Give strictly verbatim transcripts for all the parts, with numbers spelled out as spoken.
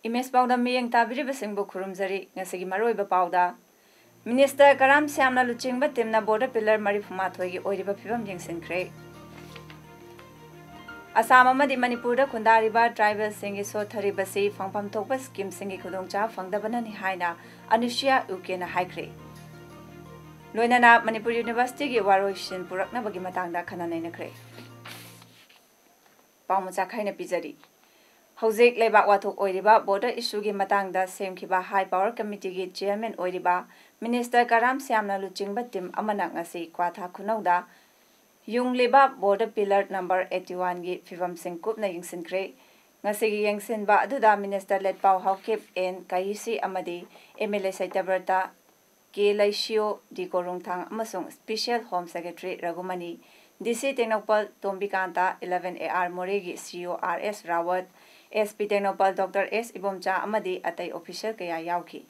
Image ꯄꯥꯎꯗ ꯃꯤꯠꯌꯦꯡ ꯇꯥꯕꯤꯔꯤꯕꯁꯤꯡꯕꯨ ꯈꯨꯔꯨꯝꯖꯔꯤ꯫ ꯉꯁꯤꯒꯤ ꯃꯔꯨꯑꯣꯏꯕ ꯄꯥꯎꯗ, ꯃꯤꯅꯤꯁꯇꯔ ꯀꯔꯥꯝ ꯁ꯭ꯌꯥꯝꯅ ꯂꯨꯆꯤꯡꯕ ꯇꯤꯝꯅ ꯕꯣꯔꯗꯔ ꯄꯤꯂꯔ ꯃꯔꯤꯐꯨ ꯃꯥꯊꯣꯏꯒꯤ ꯑꯣꯏꯔꯤꯕ ꯐꯤꯕꯝ ꯌꯦꯡꯁꯤꯟꯈ꯭ꯔꯦ꯫ ꯑꯁꯥꯝ ꯑꯃꯗꯤ ꯃꯅꯤꯄꯨꯔꯗ ꯈꯨꯟꯗꯥꯔꯤꯕ ꯇ꯭ꯔꯥꯏꯕꯦꯜꯁꯤꯡꯒꯤ ꯁꯣꯠꯊꯔꯤꯕꯁꯤ ꯐꯪꯐꯝ ꯊꯣꯛꯄ ꯁ꯭ꯀꯤꯝꯁꯤꯡꯒꯤ ꯈꯨꯗꯣꯡꯆꯥꯕ ꯐꯪꯗꯕꯅꯅꯤ ꯍꯥꯏꯅ ꯑꯅꯨꯁꯨꯌꯥ ꯎꯀꯦꯅ ꯍꯥꯏꯈ꯭ꯔꯦ꯫ ꯂꯣꯏꯅꯅ ꯃꯅꯤꯄꯨꯔ ꯌꯨꯅꯤꯚꯔꯁꯤꯇꯤꯒꯤ ꯋꯥꯔꯣꯏꯁꯤꯟ ꯄꯨꯔꯛꯅꯕꯒꯤ ꯃꯇꯥꯡꯗ ꯈꯟꯅ ꯅꯩꯅꯈ꯭ꯔꯦ꯫ ꯄꯥꯎ ꯃꯆꯥ ꯈꯥꯏꯅ ꯄꯤꯖꯔꯤ꯫ ꯍꯧꯖꯤꯛ ꯂꯩꯕꯥꯛ ꯋꯥꯊꯣꯛ ꯑꯣꯏꯔꯤꯕ ꯕꯣꯔꯗꯔ ꯏꯁꯨꯒꯤ ꯃꯇꯥꯡꯗ ꯁꯦꯝꯈꯤꯕ ꯍꯥꯏ ꯄꯥꯋꯔ ꯀꯃꯤꯇꯤꯒꯤ ꯆꯤꯌꯔꯃꯦꯟ ꯑꯣꯏꯔꯤꯕ ꯃꯤꯅꯤꯁꯇꯔ ꯀꯔꯥꯝ ꯁ꯭ꯌꯥꯝꯅ ꯂꯨꯆꯤꯡꯕ ꯇꯤꯝ ꯑꯃꯅ ꯉꯁꯤ ꯀ꯭ꯋꯥꯊꯥ ꯈꯨꯅꯧꯗ ꯌꯨꯡꯂꯤꯕ border pillar number eighty one ꯒꯤ ꯐꯤꯕꯝꯁꯤꯡ ꯀꯨꯞꯅ ꯌꯦꯡꯁꯤꯟꯈ꯭ꯔꯦ꯫ ꯉꯁꯤꯒꯤ ꯌꯦꯡꯁꯤꯟꯕ ꯑꯗꯨꯗ ꯃꯤꯅꯤꯁꯇꯔ ꯂꯦꯠꯄꯥꯎ ꯍꯥꯎꯀꯤꯞ ꯑꯦꯟ ꯀꯥꯌꯤꯁꯤ ꯑꯃꯗꯤ ꯑꯦꯝ ꯑꯦꯜ ꯑꯦ ꯁꯩꯇꯕ꯭ꯔꯇ ꯀꯦ ꯂꯩꯁꯤꯌꯣ, ꯗꯤ ꯀꯣꯔꯨꯡꯊꯥꯡ ꯑꯃꯁꯨꯡ ꯁ꯭ꯄꯤꯁꯦꯜ ꯍꯣꯝ ꯁꯦꯀ꯭ꯔꯦꯇꯔꯤ ꯔꯘꯨꯃꯅꯤ, ꯗꯤ ꯁꯤ ꯇꯦꯡꯅꯧꯄꯜ ꯇꯣꯝꯕꯤꯀꯥꯟꯇ, eleven A R ꯃꯣꯔꯦꯒꯤ ꯁꯤ ꯏ ꯑꯣ ꯑꯥꯔ ꯑꯦꯁ ꯔꯥꯋꯠ, ꯑꯦꯁ ꯄꯤ ꯇꯦꯡꯅꯧꯄꯜ ꯗꯣꯛꯇꯔ ꯑꯦꯁ ꯏꯕꯣꯝꯆꯥ ꯑꯃꯗꯤ ꯑꯇꯩ ꯑꯣꯐꯤꯁꯤꯌꯦꯜ ꯀꯌꯥ ꯌꯥꯎꯈꯤ꯫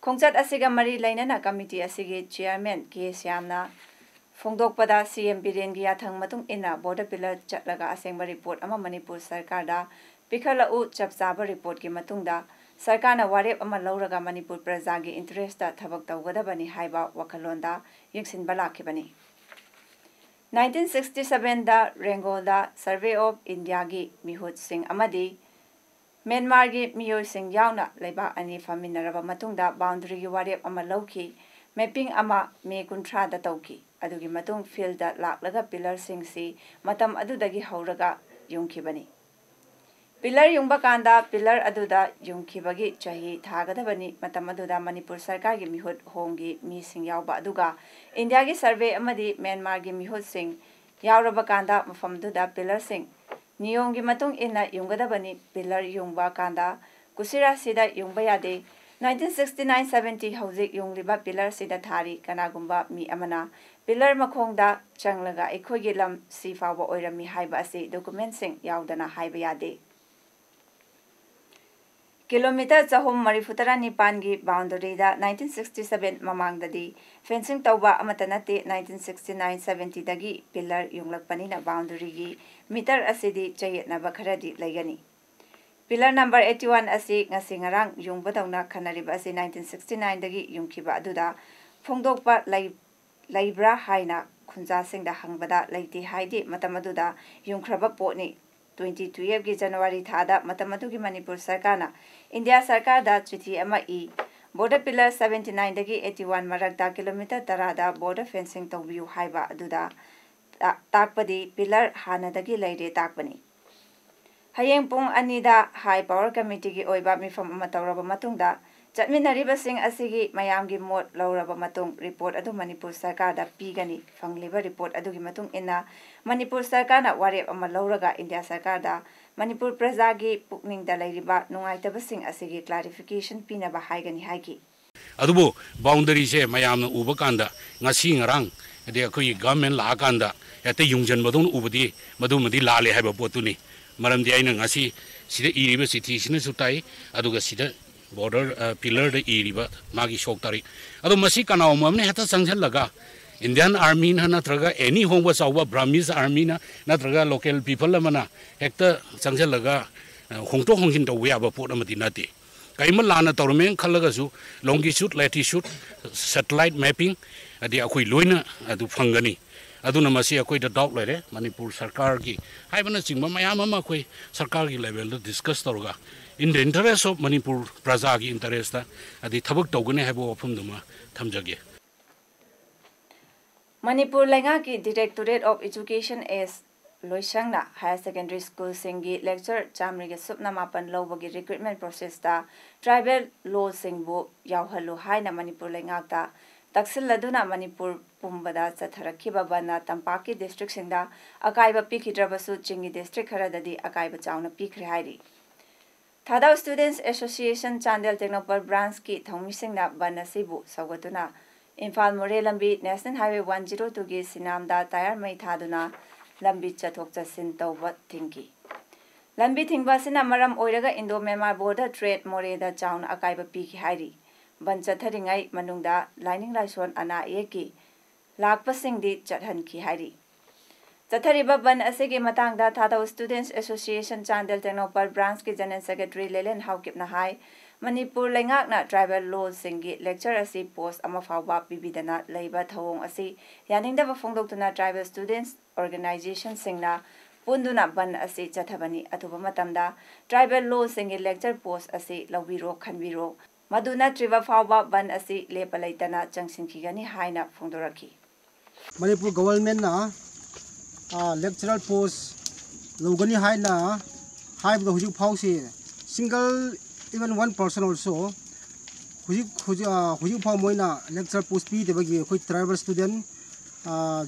ꯈꯣꯡꯆꯠ ꯑꯁꯤꯒ ꯃꯔꯤ ꯂꯩꯅꯅ ꯀꯃꯤꯇꯤ ꯑꯁꯤꯒꯤ ꯆꯤꯌꯔꯃꯦꯟ ꯀꯦ ꯁ꯭ꯌꯥꯝꯅ ꯐꯣꯡꯗꯣꯛꯄꯗ, ꯁꯤ ꯑꯦꯝ ꯕꯤꯔꯦꯟꯒꯤ ꯌꯥꯊꯪ ꯃꯇꯨꯡ ꯏꯟꯅ ꯕꯣꯔꯗꯔ ꯄꯤꯂꯔ ꯆꯠꯂꯒ ꯑꯁꯦꯡꯕ ꯔꯤꯄꯣꯔꯠ ꯑꯃ ꯃꯅꯤꯄꯨꯔ ꯁꯔꯀꯥꯔꯗ ꯄꯤꯈꯠꯂꯛꯎ, ꯆꯞ ꯆꯥꯕ ꯔꯤꯄꯣꯔꯠꯀꯤ ꯃꯇꯨꯡꯗ ꯁꯔꯀꯥꯔꯅ ꯋꯥꯔꯦꯞ ꯑꯃ ꯂꯧꯔꯒ ꯃꯅꯤꯄꯨꯔ ꯄ꯭ꯔꯖꯥꯒꯤ ꯏꯟꯇꯔꯦꯁꯇ ꯊꯕꯛ ꯇꯧꯒꯗꯕꯅꯤ ꯍꯥꯏꯕ ꯋꯥꯈꯜꯂꯣꯟꯗ ꯌꯦꯡꯁꯤꯟꯕ ꯂꯥꯛꯈꯤꯕꯅꯤ꯫ Nineteen sixty seven the ꯔꯦꯡꯒꯣꯜꯗ Survey of India ꯒꯤ ꯃꯤꯍꯨꯠꯁꯤꯡ ꯑꯃꯗꯤ ꯃ꯭ꯌꯥꯟꯃꯥꯔꯒꯤ ꯃꯤꯑꯣꯏꯁꯤꯡ ꯌꯥꯎꯅ ꯂꯩꯕꯥꯛ ꯑꯅꯤ ꯐꯝꯃꯤꯟꯅꯔꯕ ꯃꯇꯨꯡꯗ ꯕꯥꯎꯟꯗꯔꯤꯒꯤ ꯋꯥꯔꯦꯞ ꯑꯃ ꯂꯧꯈꯤ꯫ ꯃꯦꯞꯄꯤꯡ ꯑꯃ ꯃꯦ ꯀꯨꯟꯊ꯭ꯔꯥꯗ ꯇꯧꯈꯤ꯫ ꯑꯗꯨꯒꯤ ꯃꯇꯨꯡ ꯐꯤꯜꯗ ꯂꯥꯛꯂꯒ ꯄꯤꯂꯔꯁꯤꯡꯁꯤ ꯃꯇꯝ ꯑꯗꯨꯗꯒꯤ ꯍꯧꯔꯒ ꯌꯨꯡꯈꯤꯕꯅꯤ꯫ ꯄꯤꯂꯔ ꯌꯨꯡꯕ ꯀꯥꯟꯗ ꯄꯤꯂꯔ ꯑꯗꯨꯗ ꯌꯨꯡꯈꯤꯕꯒꯤ ꯆꯍꯤ ꯊꯥꯒꯗꯕꯅꯤ꯫ ꯃꯇꯝ ꯑꯗꯨꯗ ꯃꯅꯤꯄꯨꯔ ꯁꯔꯀꯥꯔꯒꯤ ꯃꯤꯍꯨꯠ ꯍꯣꯝꯒꯤ ꯃꯤꯁꯤꯡ ꯌꯥꯎꯕ, ꯑꯗꯨꯒ ꯏꯟꯗꯤꯌꯥꯒꯤ ꯁꯔꯚꯦ ꯑꯃꯗꯤ ꯃ꯭ꯌꯥꯟꯃꯥꯔꯒꯤ ꯃꯤꯍꯨꯠꯁꯤꯡ ꯌꯥꯎꯔꯕ ꯀꯥꯟꯗ ꯃꯐꯝꯗꯨꯗ ꯄꯤꯂꯔꯁꯤꯡ ꯅꯤꯌꯣꯝꯒꯤ ꯃꯇꯨꯡ ꯏꯟꯅ ꯌꯨꯡꯒꯗꯕꯅꯤ꯫ ꯄꯤꯂꯔ ꯌꯨꯡꯕ ꯀꯥꯟꯗ ꯀꯨꯁꯤꯔꯥꯁꯤꯗ ꯌꯨꯡꯕ ꯌꯥꯗꯦ꯫ ꯅꯥꯏꯟꯇꯤꯟ ꯁꯤꯛꯁꯇꯤ ꯅꯥꯏꯟ ꯁꯕꯦꯟꯇꯤ ꯍꯧꯖꯤꯛ ꯌꯨꯡꯂꯤꯕ ꯄꯤꯂꯔꯁꯤꯗ ꯊꯥꯔꯤ꯫ ꯀꯅꯥꯒꯨꯝꯕ ꯃꯤ ꯑꯃꯅ ꯄꯤꯂꯔ ꯃꯈꯣꯡꯗ ꯆꯪꯂꯒ ꯑꯩꯈꯣꯏꯒꯤ ꯂꯝ ꯁꯤ ꯐꯥꯎꯕ ꯑꯣꯏꯔꯝꯃꯤ ꯍꯥꯏꯕ ꯑꯁꯤ ꯗꯣꯀꯨꯃꯦꯟꯁꯤꯡ ꯌꯥꯎꯗꯅ ꯍꯥꯏꯕ ꯌꯥꯗꯦ꯫ ꯀꯤꯂꯣꯃꯤꯇꯔ ꯆꯍꯨꯝ ꯃꯔꯤꯐꯨꯇꯔꯥ ꯅꯤꯄꯥꯟꯒꯤ ꯕꯥꯎꯟꯗꯔꯤꯗ ꯅꯥꯏꯟꯇꯤꯟ ꯁꯤꯛꯁꯇꯤ ꯁꯕꯦꯟ ꯃꯃꯥꯡꯗꯗꯤ ꯐꯦꯟꯁꯤꯡ ꯇꯧꯕ ꯑꯃꯠꯇ ꯅꯠꯇꯦ꯫ ꯅꯥꯏꯟꯇꯤꯟ ꯁꯤꯛꯁꯇꯤ ꯅꯥꯏꯟ ꯁꯕꯦꯟꯇꯤꯗꯒꯤ ꯄꯤꯂꯔ ꯌꯨꯡꯂꯛꯄꯅꯤꯅ ꯕꯥꯎꯟꯗꯔꯤꯒꯤ ꯃꯤꯇꯔ ꯑꯁꯤꯗꯤ ꯆꯌꯦꯠꯅꯕ ꯈꯔꯗꯤ ꯂꯩꯒꯅꯤ꯫ ꯄꯤꯂꯔ ꯅꯝꯕꯔ ꯑꯩꯠꯇꯤ ꯋꯥꯟ ꯑꯁꯤ ꯉꯁꯤ ꯉꯔꯥꯡ ꯌꯨꯡꯕꯗꯧꯅ ꯈꯟꯅꯔꯤꯕ ꯑꯁꯤ ꯅꯥꯏꯟꯇꯤꯟ ꯁꯤꯛꯁꯇꯤ ꯅꯥꯏꯟꯗꯒꯤ ꯌꯨꯡꯈꯤꯕ ꯑꯗꯨꯗ ꯐꯣꯡꯗꯣꯛꯄ ꯂꯩ-, ꯂꯩꯕ꯭ꯔꯥ ꯍꯥꯏꯅ ꯈꯨꯟꯖꯥꯁꯤꯡꯗ ꯍꯪꯕꯗ ꯂꯩꯇꯦ ꯍꯥꯏꯗꯦ꯫ ꯃꯇꯝ ꯑꯗꯨꯗ ꯌꯨꯡꯈ꯭ꯔꯕ ꯄꯣꯠꯅꯤ꯫ ꯇ꯭ꯋꯦꯟꯇꯤ ꯇꯨꯌꯦꯜꯐꯀꯤ ꯖꯅꯋꯥꯔꯤ ꯊꯥꯗ ꯃꯇꯝ ꯑꯗꯨꯒꯤ ꯃꯅꯤꯄꯨꯔ ꯁꯔꯀꯥꯔꯅ ꯏꯟꯗꯤꯌꯥ ꯁꯔꯀꯥꯔꯗ ꯆꯤꯊꯤ ꯑꯃ ꯏ, ꯕꯣꯔꯗꯔ ꯄꯤꯂꯔ ꯁꯕꯦꯟꯇꯤ ꯅꯥꯏꯟꯗꯒꯤ ꯑꯩꯠꯇꯤ ꯋꯥꯟ ꯃꯔꯛꯇ ꯀꯤꯂꯣꯃꯤꯇꯔ ꯇꯔꯥꯗ ꯕꯣꯔꯗꯔ ꯐꯦꯟꯁꯤꯡ ꯇꯧꯕꯤꯌꯨ ꯍꯥꯏꯕ ꯑꯗꯨꯗ ꯇꯥ-, ꯇꯥꯛꯄꯗꯤ ꯄꯤꯂꯔ ꯍꯥꯟꯅꯗꯒꯤ ꯂꯩꯔꯦ ꯇꯥꯛꯄꯅꯤ꯫ ꯍꯌꯦꯡ ꯄꯨꯡ ꯑꯅꯤꯗ ꯍꯥꯏ ꯄꯥꯋꯔ ꯀꯃꯤꯇꯤꯒꯤ ꯑꯣꯏꯕ ꯃꯤꯐꯝ ꯑꯃ ꯇꯧꯔꯕ ꯃꯇꯨꯡꯗ, ꯆꯠꯃꯤꯟꯅꯔꯤꯕꯁꯤꯡ ꯑꯁꯤꯒꯤ ꯃꯌꯥꯝꯒꯤ ꯃꯣꯠ ꯂꯧꯔꯕ ꯃꯇꯨꯡ, ꯔꯤꯄꯣꯔꯠ ꯑꯗꯨ ꯃꯅꯤꯄꯨꯔ ꯁꯔꯀꯥꯔꯗ ꯄꯤꯒꯅꯤ꯫ ꯐꯪꯂꯤꯕ ꯔꯤꯄꯣꯔꯠ ꯑꯗꯨꯒꯤ ꯃꯇꯨꯡ ꯏꯟꯅ ꯃꯅꯤꯄꯨꯔ ꯁꯔꯀꯥꯔꯅ ꯋꯥꯔꯦꯞ ꯑꯃ ꯂꯧꯔꯒ ꯏꯟꯗꯤꯌꯥ ꯁꯔꯀꯥꯔꯗ ꯃꯅꯤꯄꯨꯔ ꯄ꯭ꯔꯖꯥꯒꯤ ꯄꯨꯛꯅꯤꯡꯗ ꯂꯩꯔꯤꯕ ꯅꯨꯡꯉꯥꯏꯇꯕꯁꯤꯡ ꯑꯁꯤꯒꯤ ꯀ꯭ꯂꯥꯔꯤꯐꯤꯀꯦꯁꯟ ꯄꯤꯅꯕ ꯍꯥꯏꯒꯅꯤ ꯍꯥꯏꯈꯤ꯫ ꯑꯗꯨꯕꯨ ꯕꯥꯎꯟꯗꯔꯤꯁꯦ ꯃꯌꯥꯝꯅ ꯎꯕ ꯀꯥꯟꯗ ꯉꯁꯤ ꯉꯔꯥꯡ, ꯑꯗꯩ ꯑꯩꯈꯣꯏꯒꯤ ꯒꯚꯔꯟꯃꯦꯟ ꯂꯥꯛꯑꯀꯥꯟꯗ ꯍꯦꯛꯇ ꯌꯨꯡꯁꯤꯟꯕꯗꯧꯅ ꯎꯕꯗꯤ ꯃꯗꯨꯃꯗꯤ ꯂꯥꯜꯂꯦ ꯍꯥꯏꯕ ꯄꯣꯠꯇꯨꯅꯤ꯫ ꯃꯔꯝꯗꯤ ꯑꯩꯅ ꯉꯁꯤ ꯁꯤꯗ ꯏꯔꯤꯕ ꯆꯤꯊꯤꯁꯤꯅꯁꯨ ꯇꯥꯛꯏ, ꯑꯗꯨꯒ ꯁꯤꯗ ꯕꯣꯔꯗꯔ, ꯑ, ꯄꯤꯂꯔꯗ ꯏꯔꯤꯕ ꯃꯥꯒꯤ ꯁꯣꯛ ꯇꯥꯔꯤꯛ꯫ ꯑꯗꯣ ꯃꯁꯤ ꯀꯅꯥꯒꯨꯝꯕ ꯑꯃꯅ ꯍꯦꯛꯇ ꯆꯪꯁꯤꯜꯂꯒ, ꯏꯟꯗꯤꯌꯥꯟ ꯑꯥꯔꯃꯤꯅ ꯅꯠꯇ꯭ꯔꯒ ꯑꯦꯅꯤ ꯍꯣꯡꯕ ꯆꯥꯎꯕ ꯕ꯭ꯔꯥꯍꯃꯤꯁ ꯑꯥꯔꯃꯤꯅ ꯅꯠꯇ꯭ꯔꯒ ꯂꯣꯀꯦꯜ ꯄꯤꯄꯜ ꯑꯃꯅ ꯍꯦꯛꯇ ꯆꯪꯁꯤꯜꯂꯒ, ꯑ, ꯍꯣꯡꯗꯣꯛ ꯍꯣꯡꯖꯤꯟ ꯇꯧꯕ ꯌꯥꯕ ꯄꯣꯠ ꯑꯃꯗꯤ ꯅꯠꯇꯦ꯫ ꯀꯔꯤꯒꯨꯝꯕ ꯂꯥꯟꯅ ꯇꯧꯔꯝꯃꯦꯅ ꯈꯜꯂꯒꯁꯨ longitude, latitude, satellite mapping, ꯑꯗꯩ ꯑꯩꯈꯣꯏ ꯂꯣꯏꯅ ꯑꯗꯨ ꯐꯪꯒꯅꯤ꯫ ꯑꯗꯨꯅ ꯃꯁꯤ ꯑꯩꯈꯣꯏꯗ ꯗꯥꯎꯠ ꯂꯩꯔꯦ꯫ ꯃꯅꯤꯄꯨꯔ ꯁꯔꯀꯥꯔꯒꯤ ꯍꯥꯏꯕꯅꯆꯤꯡꯕ ꯃꯌꯥꯝ ꯑꯃ ꯑꯩꯈꯣꯏ ꯁꯔꯀꯥꯔꯒꯤ ꯂꯦꯚꯦꯜꯗ ꯗꯤꯁꯀꯁ ꯇꯧꯔꯒ, in the interest of Manipur ꯄ꯭ꯔꯖꯥꯒꯤ ꯏꯟꯇꯔꯦꯁꯇ ꯑꯗꯩ ꯊꯕꯛ ꯇꯧꯒꯅꯤ ꯍꯥꯏꯕ ꯋꯥꯐꯝꯗꯨꯃ ꯊꯝꯖꯒꯦ꯫ ꯃꯅꯤꯄꯨꯔ ꯂꯩꯉꯥꯛꯀꯤ Directorate of Education S ꯂꯣꯏꯁꯪꯅ higher secondary ꯁ꯭ꯀꯨꯜꯁꯤꯡꯒꯤ lecture ꯆꯥꯃꯔꯤꯒ ꯁꯨꯞꯅ ꯃꯥꯄꯟ ꯂꯧꯕꯒꯤ recruitment processꯇ tribal lawꯁꯤꯡꯕꯨ ꯌꯥꯎꯍꯜꯂꯨ ꯍꯥꯏꯅ ꯃꯅꯤꯄꯨꯔ ꯂꯩꯉꯥꯛꯇ ꯇꯛꯁꯤꯜꯂꯗꯨꯅ ꯃꯅꯤꯄꯨꯔ ꯄꯨꯝꯕꯗ ꯆꯠꯊꯔꯛꯈꯤꯕ ꯕꯟꯅ ꯇꯝꯄꯥꯛꯀꯤ districtꯁꯤꯡꯗ ꯑꯀꯥꯏꯕ ꯄꯤꯈꯤꯗ꯭ꯔꯕꯁꯨ ꯆꯤꯡꯒꯤ district ꯈꯔꯗꯗꯤ ꯑꯀꯥꯏꯕ ꯆꯥꯎꯅ ꯄꯤꯈ꯭ꯔꯦ ꯍꯥꯏꯔꯤ꯫ ꯊꯥꯗꯧ Students Association ꯆꯥꯟꯗꯦꯜ ꯇꯦꯡꯅꯧꯄꯜ branchꯀꯤ ꯊꯧꯃꯤꯁꯤꯡꯅ ꯕꯟ ꯑꯁꯤꯕꯨ ꯁꯧꯒꯠꯇꯨꯅ ꯏꯝꯐꯥꯜ ꯃꯣꯔꯦ ꯂꯝꯕꯤ National Highway one zero twoꯒꯤ ꯁꯤꯅꯥꯝꯗ tyre ꯃꯩ ꯊꯥꯗꯨꯅ ꯂꯝꯕꯤ ꯆꯠꯊꯣꯛ ꯆꯠꯁꯤꯟ ꯇꯧꯕ ꯊꯤꯡꯈꯤ꯫ ꯂꯝꯕꯤ ꯊꯤꯡꯕ ꯑꯁꯤꯅ ꯃꯔꯝ ꯑꯣꯏꯔꯒ Indo Myanmar border trade ꯃꯣꯔꯦꯗ ꯆꯥꯎꯅ ꯑꯀꯥꯏꯕ ꯄꯤꯈꯤ ꯍꯥꯏꯔꯤ꯫ ꯕꯟ ꯆꯠꯊꯔꯤꯉꯩ ꯃꯅꯨꯡꯗ ꯂꯥꯏꯅꯤꯡ ꯂꯥꯏꯁꯣꯟ ꯑꯅꯥ ꯑꯌꯦꯛꯀꯤ ꯂꯥꯛꯄꯁꯤꯡꯗꯤ ꯆꯠꯍꯟꯈꯤ ꯍꯥꯏꯔꯤ꯫ ꯆꯠꯊꯔꯤꯕ ꯕꯟ ꯑꯁꯤꯒꯤ ꯃꯇꯥꯡꯗ ꯊꯥꯗꯧ Students Association Chandel Tengnoupal branchꯀꯤ General Secretary ꯂꯦꯂꯦꯟ ꯍꯥꯎꯀꯤꯞꯅ ꯍꯥꯏ, ꯃꯅꯤꯄꯨꯔ ꯂꯩꯉꯥꯛꯅ tribal lawꯁꯤꯡꯒꯤ lecture ꯑꯁꯤ post ꯑꯃ ꯐꯥꯎꯕ ꯄꯤꯕꯤꯗꯅ ꯂꯩꯕ ꯊꯧꯑꯣꯡ ꯑꯁꯤ ꯌꯥꯅꯤꯡꯗꯕ ꯐꯣꯡꯗꯣꯛꯇꯨꯅ tribal students organizationꯁꯤꯡꯅ ꯄꯨꯟꯗꯨꯅ ꯕꯟ ꯑꯁꯤ ꯆꯠꯊꯕꯅꯤ꯫ ꯑꯊꯨꯕ ꯃꯇꯝꯗ tribal lawꯁꯤꯡꯒꯤ lecture post ꯑꯁꯤ ꯂꯧꯕꯤꯔꯣ, ꯈꯟꯕꯤꯔꯣ꯫ ꯃꯗꯨ ꯅꯠꯇ꯭ꯔꯤꯕ ꯐꯥꯎꯕ ꯕꯟ ꯑꯁꯤ ꯂꯦꯞꯄ ꯂꯩꯇꯅ ꯆꯪꯁꯤꯟꯈꯤꯒꯅꯤ ꯍꯥꯏꯅ ꯐꯣꯡꯗꯣꯔꯛꯈꯤ꯫ ꯃꯅꯤꯄꯨꯔ ꯒꯣꯕꯔꯃꯦꯟꯅ lecturer post ꯂꯧꯒꯅꯤ ꯍꯥꯏꯅ ꯍꯥꯏꯕꯗ ꯍꯧꯖꯤꯛ ꯐꯥꯎꯁꯤ single, even one person also ꯍꯧꯖꯤꯛ ꯍꯧꯖꯤꯛ ꯍꯧꯖꯤꯛ ꯐꯥꯎ ꯃꯣꯏꯅ lecturer post ꯄꯤꯗꯕꯒꯤ ꯑꯩꯈꯣꯏ tribal student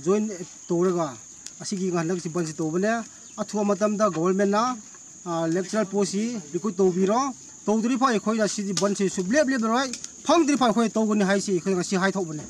join ꯇꯧꯔꯒ ꯑꯁꯤꯒꯤ ꯍꯟꯗꯛꯁꯤ ꯕꯟꯁꯤ ꯇꯧꯕꯅꯦ꯫ ꯑꯊꯨꯕ ꯃꯇꯝꯗ ꯒꯣꯕꯔꯃꯦꯟꯅ lecturer postꯁꯤ recruit ꯇꯧꯕꯤꯔꯣ꯫ ꯇꯧꯗ꯭ꯔꯤꯐꯥꯎ ꯑꯩꯈꯣꯏꯅ ꯁꯤꯗꯤ ꯕꯟꯁꯤ ꯁꯨꯡꯂꯦꯞ ꯂꯦꯞꯂꯔꯣꯏ꯫ ꯐꯪꯗ꯭ꯔꯤꯐꯥꯎ ꯑꯩꯈꯣꯏ ꯇꯧꯒꯅꯤ ꯍꯥꯏꯁꯤ ꯑꯩꯈꯣꯏ ꯉꯁꯤ ꯍꯥꯏꯊꯣꯛꯄꯅꯦ꯫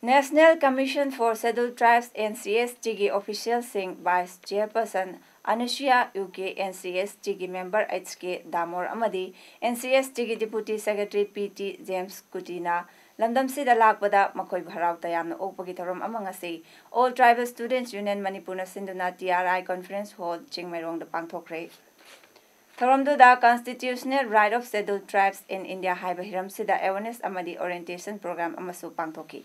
National Commission for Scheduled Tribes NCSTꯒꯤ officialꯁꯤꯡ Vice Chairperson Anusuiya Uikey, NCSTꯒꯤ member H K Damor ꯑꯃꯗꯤ NCSTꯒꯤ Deputy Secretary P T James Kuttyꯅ ꯂꯝꯗꯝꯁꯤꯗ ꯂꯥꯛꯄꯗ ꯃꯈꯣꯏꯕꯨ ꯍꯔꯥꯎ ꯇꯌꯥꯝꯅ ꯑꯣꯛꯄꯒꯤ ꯊꯧꯔꯝ ꯑꯃ ꯉꯁꯤ All Tribal Students Union ꯃꯅꯤꯄꯨꯔꯅ ꯁꯤꯟꯗꯨꯅ T R I Conference Hall ꯆꯤꯡꯃꯩꯔꯣꯡꯗ ꯄꯥꯡꯊꯣꯛꯈ꯭ꯔꯦ꯫ ꯊꯧꯔꯝꯗꯨꯗ Constitutional Right of Scheduled Tribes in India ꯍꯥꯏꯕ ꯍꯤꯔꯝꯁꯤꯗ awareness ꯑꯃꯗꯤ orientation program ꯑꯃꯁꯨ ꯄꯥꯡꯊꯣꯛꯈꯤ꯫